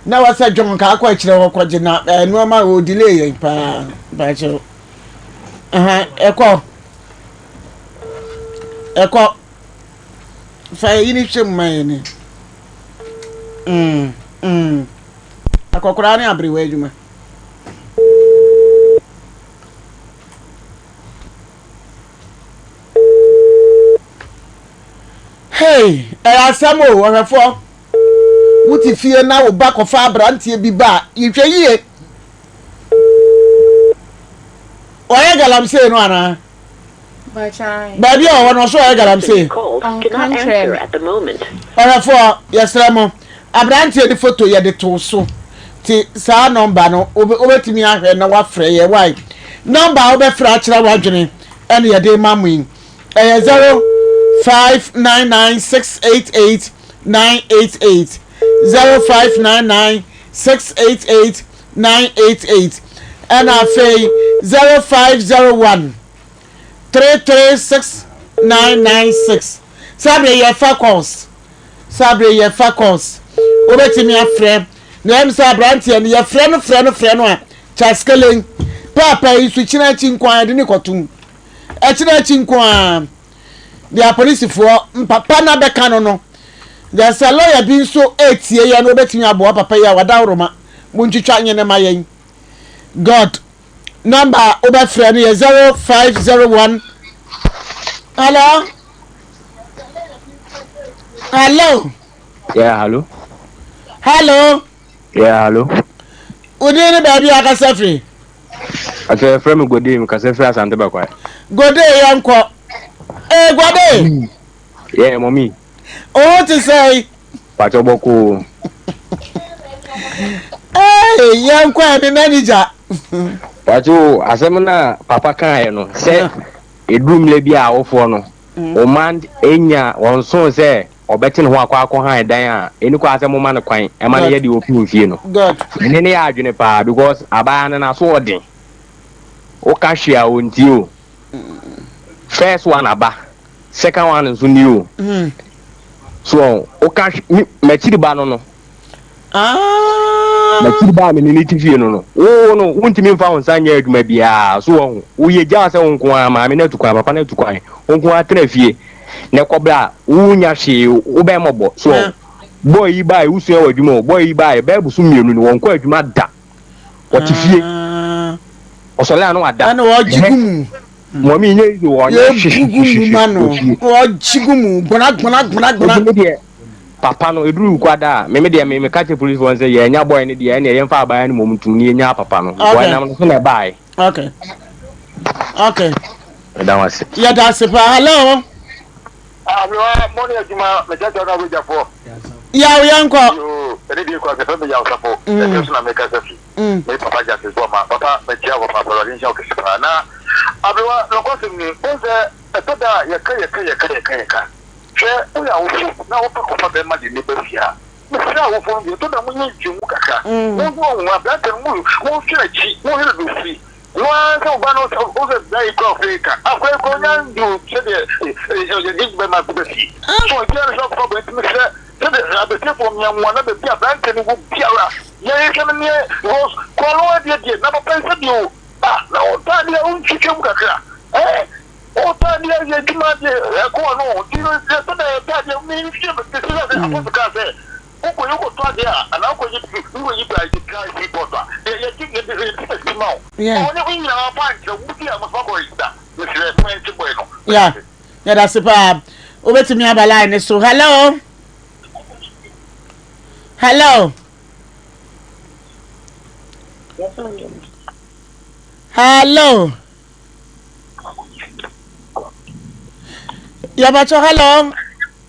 na wɔ sɛ dwom nka akɔ akyerɛ hɔ kɔgye na nneɛma wɔ delay yɛn paa mepakyɛw ɛkɔ ɛkɔ fa yi ne hwɛ mu ma yɛn ni mm mm akɔkoraa ne aberewa adwuma. Hey, ɛyɛ asɛm o, ɔhwɛfoɔ. Wote fie na wo ba kɔfa aberanteɛ bi ba a, yɛhwɛ yie. Ɔyɛ galamsey no anaa? Baabi a ɔwɔ no ɔso ɔyɛ galamsey. Ɔhwɛfoɔ, yɛsrɛ mo, aberanteɛ no foto yɛde too so. Te saa nɔmba no, wobɛtumi ahwɛ na wafrɛ yɛ wae. Nɔmba a wobɛfrɛ akyerɛ w'adwene ɛne yɛde ma mo yi. Ɛyɛ 0599688988 0599688988 ɛna afei 0501 336 996 saa bere yɛfa calls saa bere yɛfa calls wobɛtumi afrɛ na ɛm sɛ aberanteɛ no yɛfrɛ no frɛ no frɛ no a kyaskelen paapa yi so kyena akyi nko ara de ne kɔtom ɛkyena akyi nko ara deɛ apolisifoɔ mpapa no abɛka no no deɛ sɛ lɔya bi nso ɛretie yɛn no wobɛtumi aboa papa yi a wadawroma montwitwa nyɛ ne ma yɛn god Number a wobɛfrɛ no yɛ 0501. Hello? Hello? Yeah, hello. Hello? Yeah, hello. Wodin ne baabi a akasa firi? Ate frɛ me Gode, mekasa firi Asante Bakwae. Gode yɛnkɔ. Ee Gode. Yeah, mommy. Wo te sɛn? Pakyɛ bɔkoo. Hey, yɛn kɔ ɛ me manager. Pakyɛ o, asɛm no a papa kaeɛ no, sɛ ɛduru mmerɛ bi a awofoɔ no, ɔma ɛnya wɔn so sɛ ɔbɛte ne ho akɔ akɔ han dan a, ɛni kɔ asɛ moma no kwan ɛma no yɛ deɛ ɔpɛ wɔ fie no. Ɛne ne yɛ adwene paa because abaa no n'aso ɔden. Woka hwee a ɔntie o. First one aba. Second one nso ni o. Hmm. So woka m'akyiri ba no no. Ah. M'akyiri ba a me ne ne ti fie no no. Wo no wontumi mfa wo nsa nyɛ adwuma biara so wɔ ho. Woyɛ gya sɛ wo nko ara maame no atu kwan papa no atu kwan. Wo nko ara tena fie. Na ɛkɔbra a wonya hwee wobɛn mɔbɔ so wɔ ho. Boy yi bae wosua wɔ adwuma o. Boy yi bae bɛyɛ bosom mmienu ni wɔnkɔ adwuma da. Wɔte fie. Ah. Ɔsɔre a na wada. Ɛna wɔgye gu mu. Mɔmi nye yi wɔ ɔnyɛ hwehwehwehwehwɛ. Yɛ ma no. Ɔgye gu mu gbona gbona gbona gbona. Ebi deɛ papa no eduru kwada a meme deɛ me meka kyerɛ polisi wɔn sɛ yɛn nya bɔyɛ no deɛ ɛnna yɛn fa abaayewa no mom ntum ne yɛn nya papa no. Okay. Wɔn nam no so na ɛbaeɛ. Okay. Okay. Ɛda wɔn ase. Yɛda ase paa. Hello. Aberewa mo ne adwuma mekyɛkyɛ no abɛgyafoɔ. Yaw yɛnkɔ. Yoo, ɛne deɛ kura sɛ fɛn bɛ yaw safo. Ɛsɛ so na meka sɛ fi. Me papa Justice Boama, papa mekyia wo papa, Awurade nhyira wo kɛse paa. Na aberewa, nokwasɛm ni, wohu sɛ ɛtɔ da a yɛka yɛka yɛka yɛka yɛka. Hwɛ, woyɛ awofo na wopɛ kɔfa bɛrima de ne ba fie a, mesrɛ awofo no deɛ, ɛtɔ da monyɛ nhwehwɛmu kakra. Monhu ahu aberante no, monhwɛ n'akyi, monhwɛ baabi ofiri. Wo ara sɛ wo ba no, wo sɛ bra yi kura ɔfei ka, akora yi kura onya nduru sɛdeɛ yɛde bɛma ko ba fie. So obiara sɛ ɔkɔfa bɔ nti mesrɛ sɛdeɛ abɛtiefoɔ mmeamoa na baabi aberante no wɔ biara yɛhwehwɛ no neɛ because korɔ no adeɛ deɛ na papa yi sɛdeɛ o ah na wotɔ adeɛ a wontwitwa mu kakra eh wotɔ adeɛ yɛ adwuma deɛ ɛkɔɔ no nti no sɛdeɛ yɛtɔ adeɛ menhwɛ sɛ sɛ apɔso kaa sɛ Wokɔ yi wokɔtɔ adeɛ a anaa wokɔ yi wokɔ yi bra yi dry free port a yɛ yɛ gye yɛ yɛ gye bɛsi ma wo. Yeah. Ɔwɔ ne ho nyinaa fa nkyerɛ wo bi a mo soma kɔ register mesrɛ mo ɛnte boy no. Yeah. Yɛda se paa. Wobɛtumi aba line ne so. Hello. Hello. Hello. Yɛbɛkyɛ hello.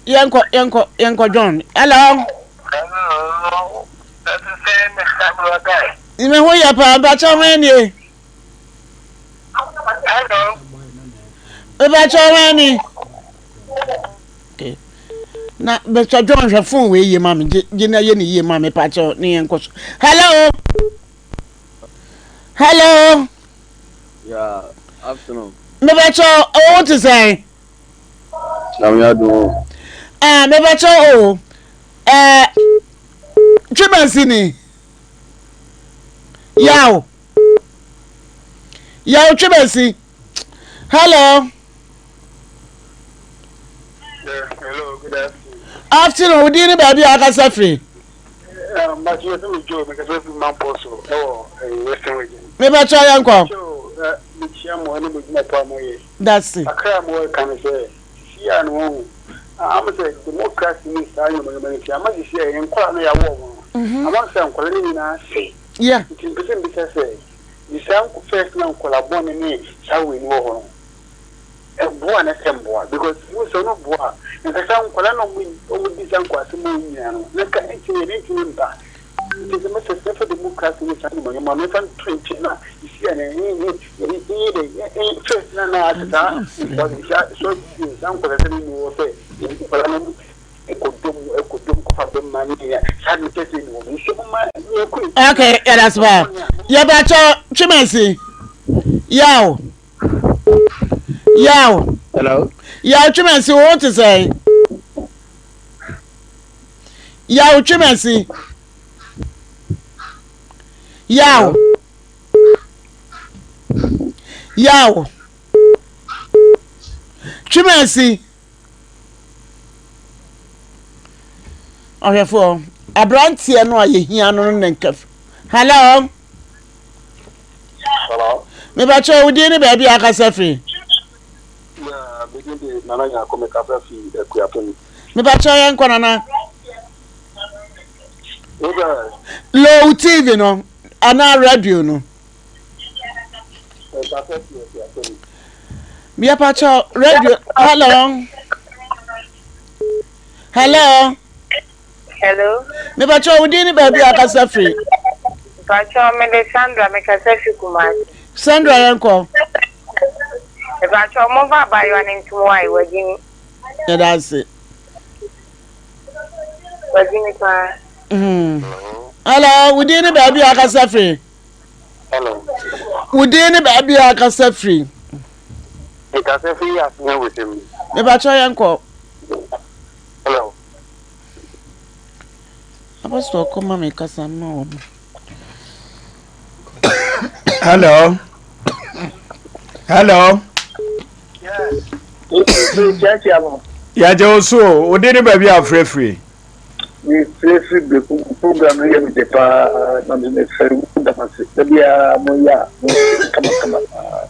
Yɛnkɔ yɛnkɔ yɛnkɔ John. Hello. Hello. Ɛte sɛ Mr. Buragai. Me ho yɛ paa mpakyɛ ho nie. Hello. Mpakyɛ ho ni. Okay. Na Mr. John hwɛ phone wei yie ma me gye gye na yɛ ne yie ma me pakyɛ ne yɛnkɔ so. Hello. Hello. Yeah, afternoon. Mepakyɛ wo te sɛn? Nyame adom o. Ah, mepakyɛ o. Eh, Twemasi ni. Yaw. Yaw Twemasi. Hello. Yeah, hello, good afternoon. Afternoon, wo din ne baabi a akasa firi? Mbakyɛ yɛfrɛ me Joe, mekasa firi Mampɔ so ɛwɔ Western Region. Mepakyɛ yɛnkɔ. Joe, mekyia mo ɛne mo adwuma pa a moyɛ. Dase. Kakra a mowɔ ka ne sɛ, sisi a no wahu, ama sɛ democracy ne saa nneɛma nneɛma no nti, ama sisi a yɛn nkwadaa no yɛawo wɔn no, ama sɛ nkwadaa no nyinaa sɛe. Yeah. Nti mpɛ sɛ mbisa sɛ, de saa first na nkwadaa bɔne ne saa wei no wɔ hɔ no, ɛboa na sɛ mboa? Because mo sɛ ɔno boa a, nka saa nkwadaa na ɔmo di saa nkwaasɛm wɔ nyinaa no, na nka ɛntumi ɛde ntumi mba. Nti sɛ mɛsɛ sɛ ɛfa democracy ne saa nneɛma nneɛma no, ɛfa nto nkyɛn na sisi a na ɛnyɛ dɛ first na na ase saa nkwadaa so saa nkwadaa sɛ ne wɔ sɛ nkwadaa no ɛkɔdɔm ɛkɔdɔm kɔfa bɛma ne yɛ saa ne kyɛ sɛ ne wɔ nso mo ma yɛkɔ. Okay, yɛda ase paa. Yɛbɛkyɛ Twemasi. Yaw. Yaw. Hello. Yaw Twemasi, wo te sɛn? Yaw Twemasi. Yaw. Yaw. Twemasi. Ɔhwɛfoɔ, aberanteɛ no a yɛhia no no ne nka. Hello. Hello. Mebakyɛ wo din ne baabi a akasa firi. Yeah, me din de Nana Nyarko, me kasa fi Akuapem. Mebakyɛ yɛn nkɔ Nana. Wobɛ. Low TV no anaa radio no. Me kasa fi Akuapem. Mebakyɛ radio hello. Hello. Hello. Mepakyɛ wo din ne baabi a akasa firi. Mepakyɛ me de Sandra me kasa fi Kumasi. Sandra yɛn kɔ. Mepakyɛ mo fa abayewa no ntum wa yi wagyimi. Yɛda ase. Wagyimi paa. Hmm. Hello, wo din ne baabi a akasa firi. Hello. Wo din ne baabi a akasa firi. Me kasa firi Asene Wesem. Mepakyɛ yɛn kɔ. Hello. Apostle kɔ ma me kasa ma wɔn. Hello. Hello. Yàgye wo so o, wo de ne baabi a afirafiri. Mefirafiri beku program no yɛ me de paa na mefɛre mu da ase da biara mo yɛ a mo kama kama paa.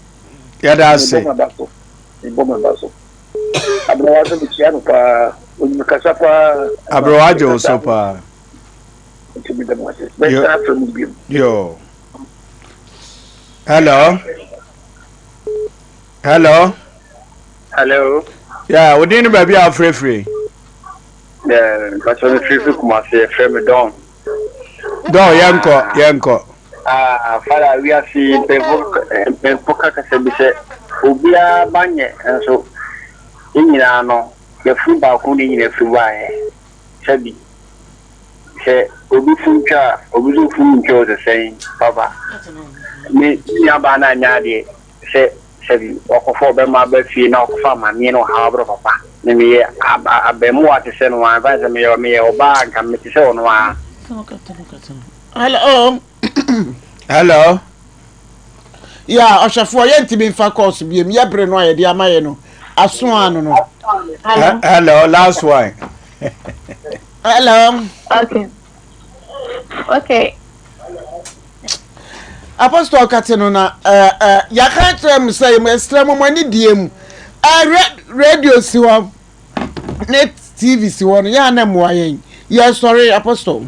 Yɛda ase. Mebɔ m'aba so. Mebɔ m'aba so. Aberewa nso mekyia no paa. Onim kasa paa. Aberewa gye wo so paa. Nti meda mo ase. Mɛsan afrɛ mo bio. Yo. Hello. Hello. Hello. Yeah, wo din ne baabi a wofrɛfiri. Mpakyɛ me firi fi Kumasi yɛfrɛ me Don. Don yɛnkɔ yɛnkɔ. Ah, fada wiase mpanyinfo mpanyinfo ka kasa bi sɛ obiara ba nyɛ nso yɛn nyinaa no yɛfunu baako na yɛn nyinaa firi baeɛ sɛbi sɛ obi funu twa a obi nso funu ntwa o sɛ sɛn papa me nua baa no anyɛ adeɛ sɛ Sɛbi ɔkɔfa ɔbɛma aba fie na ɔkɔfa amaneɛ na ɔhaw abrɛ papa. Me meyɛ abɛɛmoa te sɛ no ara, ɛmfa ne sɛ meyɛ meyɛ ɔbaa a nka mete sɛ ɔno ara. Hello. Hello. Yeah, ɔhwɛfoɔ yɛntumi mfa course biem yɛ bere no a yɛde ama yɛ no aso ano no. Hello. Hello, last one. Hello. Okay. Okay. Apostle kate no na eh, eh, yɛaka kyerɛ mu sɛ yɛsrɛ mo mo ani die mu eh, radio si hɔ ne tv si hɔ no yɛ a na mmoa yɛn yɛsɔre apostle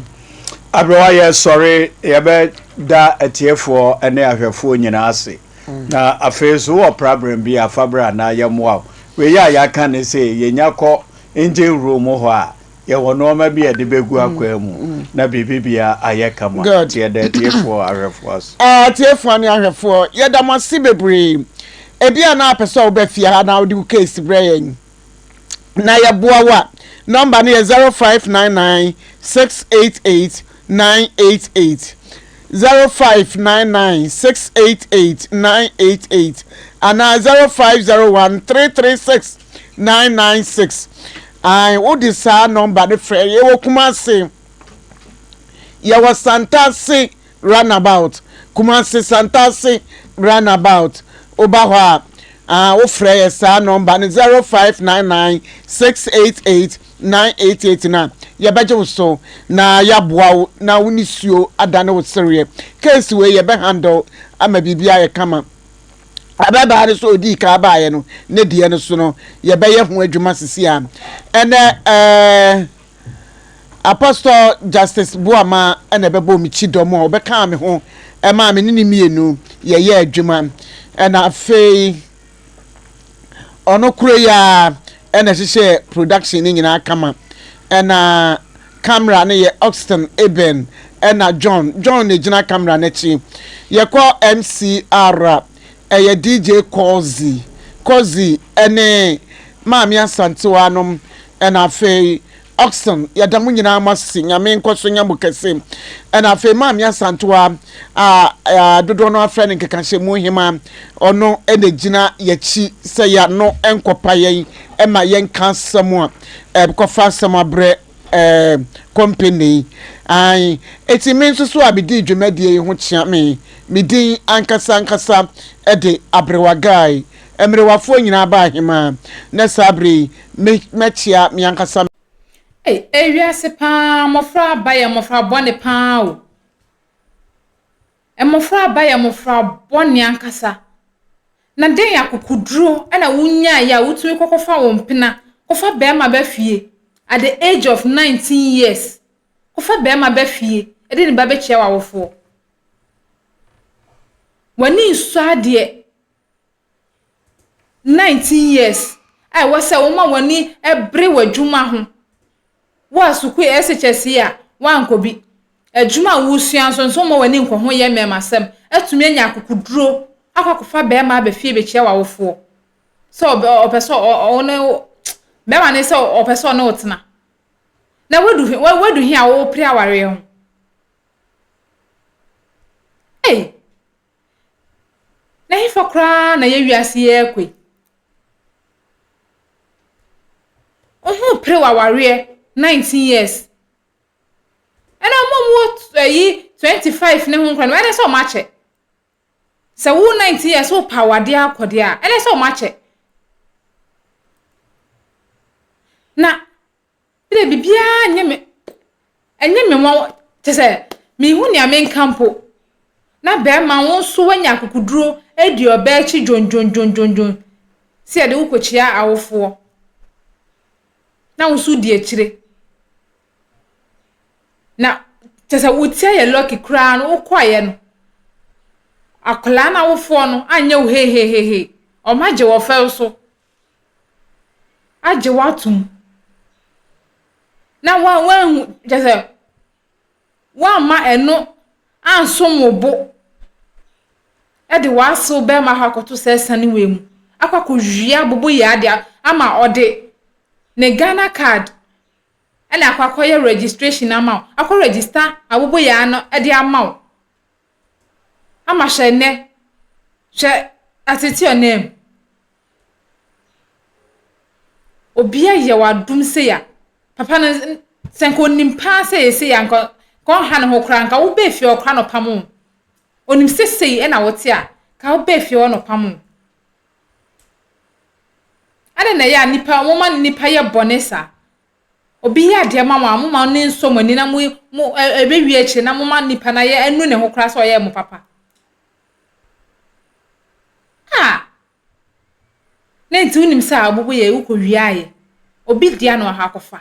aberɛwa yɛsɔre yɛbɛda atiefoɔ ne ahwɛfoɔ nyinaa ase mm. na afei so wɔ prabrɛm bi afa berɛ anaa yɛmmoa wo wei a yɛaka ne sɛ yɛnya kɔ engine room hɔ a Yɛwɔ nnoɔma bi a yɛde bɛgu akwaa mu na biribi biara ayɛ kama. Good. Nti yɛda atiefoɔ ahwɛfoɔ ase. Atiefoɔ ne ahwɛfoɔ, yɛda mo ase bebree. Ebi a na apɛ sɛ woba fie ha na wode wo case brɛ yɛn na yɛboa wo a, nɔmba no yɛ 0599 688 988. 0599 688 988 anaa 0501 336 996. Ae, wode saa nɔmba no frɛ. Yɛwɔ Kumasi. Yɛwɔ Santase runabout. Kumasi Santase runabout. Woba hɔ a, ah, wofrɛ yɛ saa nɔmba no 0599 688 988 no a, yɛbɛgye wo so na yɛaboa wo na wo nisuo adane wo sereɛ. Case wei yɛbɛhandle ama biribi ayɛ kama. Ababaa no so odii kan baeɛ no ne deɛ no so no yɛbɛyɛ ho adwuma sisi a. Ɛnɛ ɛɛ Apostle Justice Boama ɛna ɛbɛbɔ me kyidɔm a ɔbɛkaa me ho ɛmaa me ne ne mmienu yɛyɛ adwuma. Ɛna afei ɔno koro yi ara ɛna ɛhyehyɛɛ production no nyinaa kama. Ɛna camera no yɛ Oxton Eben ɛna John. John na egyina camera no akyi. Yɛkɔ MCR a, ɛyɛ DJ Kozi. Kozi ɛne Maame Asantewaa nom ɛna afei Oxen, yɛda mo nyinaa mo ase, Nyame nkɔso nyɛ mo kɛse. Ɛna afei Maame Asantewa a dodoɔ no afrɛ no nkekahyɛmu hema, ɔno ɛna gyina yɛkyi sɛ yɛano nkɔpa yɛn ɛma yɛnka asɛm a ɛkɔfa asɛm abrɛ ɛɛ kɔmpene yi. Ae, eti me nso so a medii dwumadie yi ho kyea me, me din ankasa ankasa ɛde Aberewa Guy, mmerewafoɔ nyinaa ba ahemaa, na saa bere yi Me mɛkyea me ankasa. Ei ewiase paa mmɔfra aba yɛ mmɔfra bɔne paa o. Mmɔfra aba yɛ mmɔfra bɔne ankasa. Na dɛn akokoduro na wonyaeɛ a wotumi kɔkɔfa wo mpena kɔfa bɛrima ba fie at the age of 19 years kɔfa bɛrima ba fie de ne ba bɛkyia w'awofoɔ. W'ani nsɔ adeɛ. 19 years a ɛwɔ sɛ woma w'ani bere w'adwuma ho. Wo a sukuu SHS yi a woankɔ bi, adwuma a wosua nso nso woma w'ani nkɔ ho yɛ mmarimasɛm, atumi anya akokoduro akɔ akɔfa barima aba fie bɛkyia w'awofoɔ sɛ ɔpɛ sɛ ɔne wo barima ne sɛ ɔpɛ sɛ ɔne wo tena. Na wadu wadu he a wopere awareɛ ho. Ei! Na hefa koraa na yɛ wiase yi rekɔ yi? Wo ho pere w'awareɛ 19 years. Ɛna wɔn a wɔwɔ ayi 25 ne ho nkora no, ɛna sɛ wɔn akyɛ. Sɛ wo 19 years wopɛ awadeɛ akɔ deɛ a, ɛna sɛ wɔn akyɛ. Na Me deɛ biribiara nyɛ me ɛnyɛ me nwanwa kyɛ sɛ menhu nea menka mpo. Na bɛrima wo nso woanya akokoduro adi ɔbaa akyi dwondwondwondwondwon sɛ yɛde wo kɔkyia awofoɔ na wo nso wodi akyire. Na kyɛ sɛ wo ti ayɛ lucky koraa no wokɔeɛ no akwadaa no awofoɔ no anyɛ wo hehehehe wɔagye wo fɛw so. agye wo atom. Na woanhu, kyerɛ sɛ, woamma ɛno ansom wo bo de w'asew bɛrima akɔ akɔto saa asiane wei mu, akɔ akɔwia aboboyaa adeɛ ama ɔde ne Ghana card ɛna akɔ akɔyɛ registration ama wo, akɔ register aboboyaa no de ama wo. Ama hwɛ nnɛ, hwɛ atete ɔnam mu. Obi ayɛ wo adom sei a, papa no sɛ nka onim paa sɛ ɛyɛ sei a nka ɔnha ne ho koraa, nka wobɛɛ fie hɔ koraa na ɔpam wo. Onim sɛ sei ɛna wote a, nka wobɛɛ fie hɔ na ɔpam wo. Adɛn na ɛyɛ a nnipa, wɔma nnipa yɛ bɔne saa? Obi yɛ adeɛ ma mo a, moma no nsɔ mo ani na mo, mo, ɛbɛwie akyire na moma nipa no ayɛ anu ne ho koraa sɛ ɔyɛɛ mo papa. Ah! Na nti wonim sɛ abobo yɛ wokɔ wiaeɛ. Obi dea na ɔha akɔfa.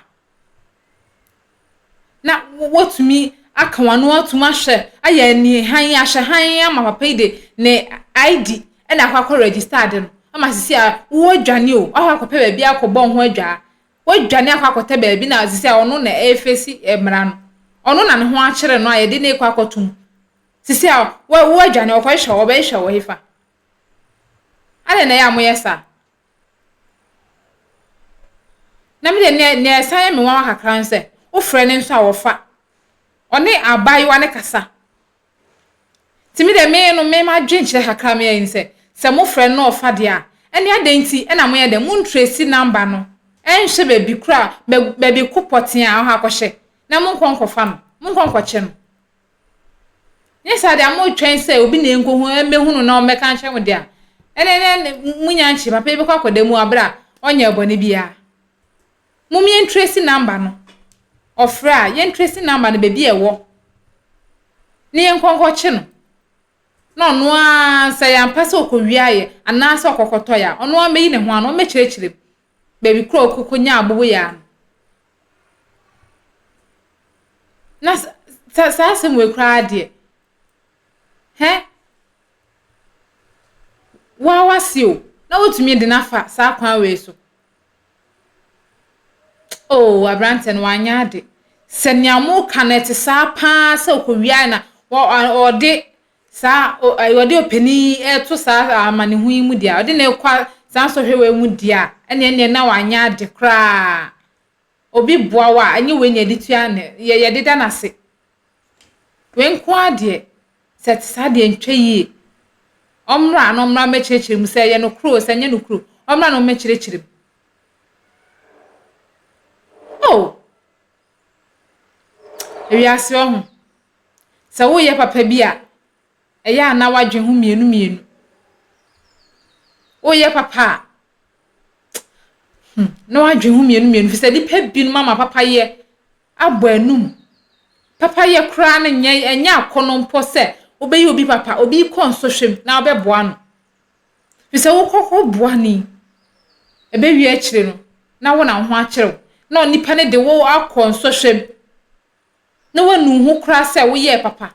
Na wotumi aka w'ano atum ahwɛ ayɛ ani hann ahwɛ hann ama papa yi de ne ID ɛna akɔ akɔ register ade no ama sisi a wodwane o wakɔ akɔpɛ baabi akɔbɔ ho adwaa Wadwane akɔ akɔtɛ baabi na sisi a ɔno na ɛrefesi mmara no. Ɔno na ne ho akyere no a yɛde no rekɔ akɔto mu. Sisi a wadwane ɔkɔhwehwɛ wo, ɔbɛhwehwɛ wo hefa? Adɛn na ɛyɛ a moyɛ saa? Na me deɛ nea nea ɛsan yɛ me nwanwa kakra ne sɛ, wofrɛ no nso a ɔfa. Ɔne abaayewa no kasa. Nti me deɛ me no me m'adwenkyerɛ kakra a meyɛ ne sɛ, sɛ mo frɛ no na ɔfa deɛ a, ɛnneɛ adɛn nti na moyɛ dɛn, mo ntresi number no nhwɛ baabi koro a, baabi ko pɔtee a ɔhɔ akɔhyɛ, na monkɔ nkɔfa no, monkɔ nkɔkye no. Nyɛ saa deɛ a moretwɛn sɛ obi na ɛnkɔhu, ɛmmɛhu no na ɔmmɛka nkyerɛ mo deɛ a, ɛnneɛ ɛnneɛ monya nkye, papa yi bɛkɔ akɔda mu aberɛ a ɔnyɛɛ bɔne biara. Mom yɛntresi number no, ɔfrɛ a, yɛntresi number no baabi a ɛwɔ. na yɛnkɔ nkɔkye no, na ɔno ara sɛ ɛyɛ ampa sɛ ɔkɔwiaeɛ anaasɛ ɔkɔkɔtɔeɛ a, ɔno ara mmɛyi ne ho ano, ɔmmɛkyerɛkyerɛ mu baabi korɔ a ɔkɔkɔnyaa aboboyaa no. Na sa saa asɛm wei koraa deɛ, hɛ, woa w'ase o, na wotumi de no afa saa kwan wei so. Oh, aberanteɛ no wanyɛ ade. Sɛ nea moka no ɛte saa paa sɛ ɔkɔwiae na ɔde saa ɔde ɔpanin yi ɛto saa amanehu yi mu deɛ a, ɔde no rekɔ saa nsɔhwɛ wei mu deɛ a, ɛneɛ ɛneɛ na wanyɛ ade koraa. Obi boa wo a, ɛnyɛ wei na yɛde tua ne, yɛde da no ase. Wei nko ara deɛ, sɛ ɛte saa deɛ ɛntwa yie. Ɔmmra na ɔmmra mmɛkyerɛkyerɛ mu sɛ ɛyɛ nokorɛ o, sɛ ɛnyɛ nokorɛ o, ɔmmra na ɔmmɛkyerɛkyerɛ mu. Oh! Ewiase ɔho, sɛ woyɛ papa bi a, ɛyɛ a na woadwen ho mmienu mmienu. Woyɛ papa a, hmm, na woadwen ho mmienu mmienu, fi sɛ nnipa binom ama papayɛ abɔ anum. Papayɛ koraa no nyɛ ɛnyɛ akɔnnɔ mpo sɛ wobɛyɛ obi papa, obi rekɔ nsɔhwɛ mu na wobɛboa no. Firi sɛ wokɔ kɔboa no yi, ɛbɛwie akyire no, na wo na wo ho akyere wo, na onipa no de wo akɔ nsɔhwɛ mu, na woanu wo ho koraa sɛ woyɛɛ papa.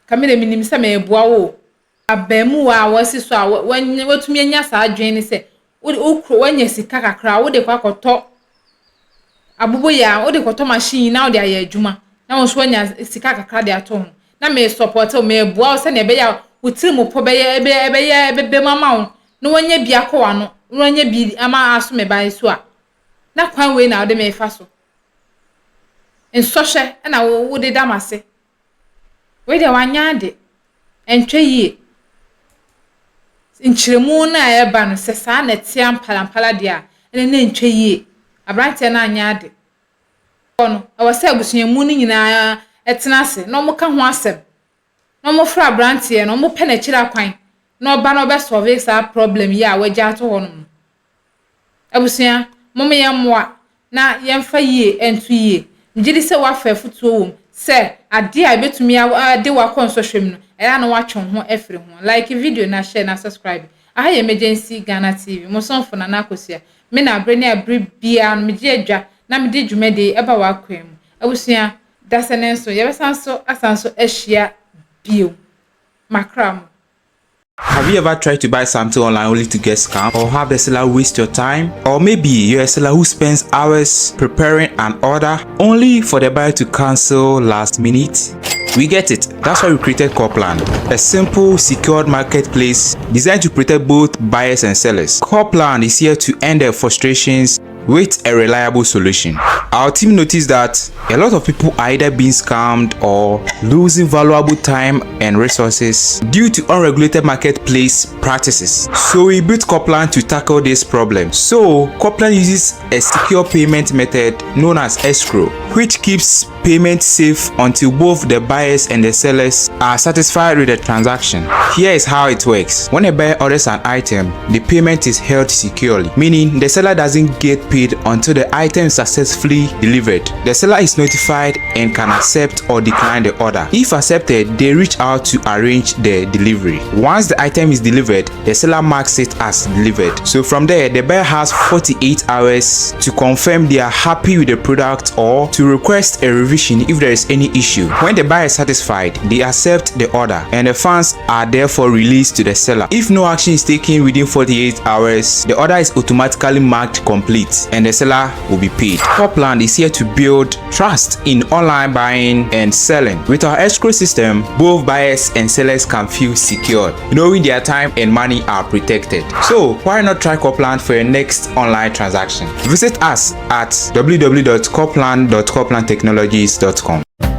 Ka me deɛ menim sɛ mereboa wo o. Abarimuwa a wasi so a watumi anya saa adwene ne sɛ woanya sika kakra a wode kɔ akɔtɔ aboboyaa, wode kɔtɔ machine na wode ayɛ adwuma na wo nso woanya sika kakra de ato ho. Na mesɔpɔte wo, meboa wo sɛnea ɛbɛyɛ a wo tirimupɔ bɛyɛ ɛbɛyɛ ɛbɛba mu ama wo na woanya bi akɔ w'ano na woanya bi ama aso me ba yi so a, na kwan wei na wode mefa so. Nsɔhwɛ na wode da m'ase. Wei deɛ wanyɛ ade. Ɛntwa yie. Nkyerɛmu no a ɛreba no, sɛ saa na ɛte ampalampala deɛ a, ɛnneɛ na ɛntwa yie. Aberanteɛ no anyɛ ade. Hɔ no, ɛwɔ sɛ abusua mu no nyinaa tena ase na wɔka ho asɛm, na wɔfrɛ aberanteɛ no, wɔpɛ n'akyiri akwan na ɔba na ɔbɛsɔlve saa problem yi a wagya ato hɔnom no. Abusua, mom yɛmmoa na yɛmfa yie nto yie. Megye di sɛ woafa afutuo wom sɛ adeɛ a ɛbɛtumi de wo akɔ nsɔhwɛ mu no, ɛyɛ a na woatwe wo ho afiri ho. Like video na share na subscribe. Aha yɛ Emergency Ghana TV, mo somfo Nana Akosua. Me na bere ne abere biara no megye adwa na mede dwumadie yi ba w'akwan mu. Abusua, dasɛ ne nso yɛbɛsan so asan so ahyia bio. Makra mo. Have you ever tried to buy something online only to get scammed or have the seller waste your time? Or maybe you're a seller who spends hours preparing an order only for the buyer to cancel last minute? We get it. That's why we created Corplan, a simple, secured marketplace designed to protect both buyers and sellers. Corplan is here to end their frustrations with a reliable solution. Our team noticed that a lot of people are either being scammed or losing valuable time and resources due to unregulated marketplace practices. So we built Coplan to tackle this problem. So Coplan uses a secure payment method known as escrow, which keeps payment safe until both the buyers and the sellers are satisfied with the transaction. Here is how it works. When a buyer orders an item, the payment is held securely, meaning the seller doesn't get paid until the item is successfully delivered. The seller is notified and can accept or decline the order. If accepted, they reach out to arrange the delivery. Once the item is delivered, the seller marks it as delivered. So from there, the buyer has 48 hours to confirm they are happy with the product or to request a revision if there is any issue. When the buyer is satisfied, they accept the order and the funds are therefore released to the seller. If no action is taken within 48 hours, the order is automatically marked complete and the seller will be paid. Copland is here to build trust in online buying and selling. With our escrow system, both buyers and sellers can feel secured, knowing their time and money are protected. So why not try Copland for your next online transaction? Visit us at www.copland.coplandtechnologies.com.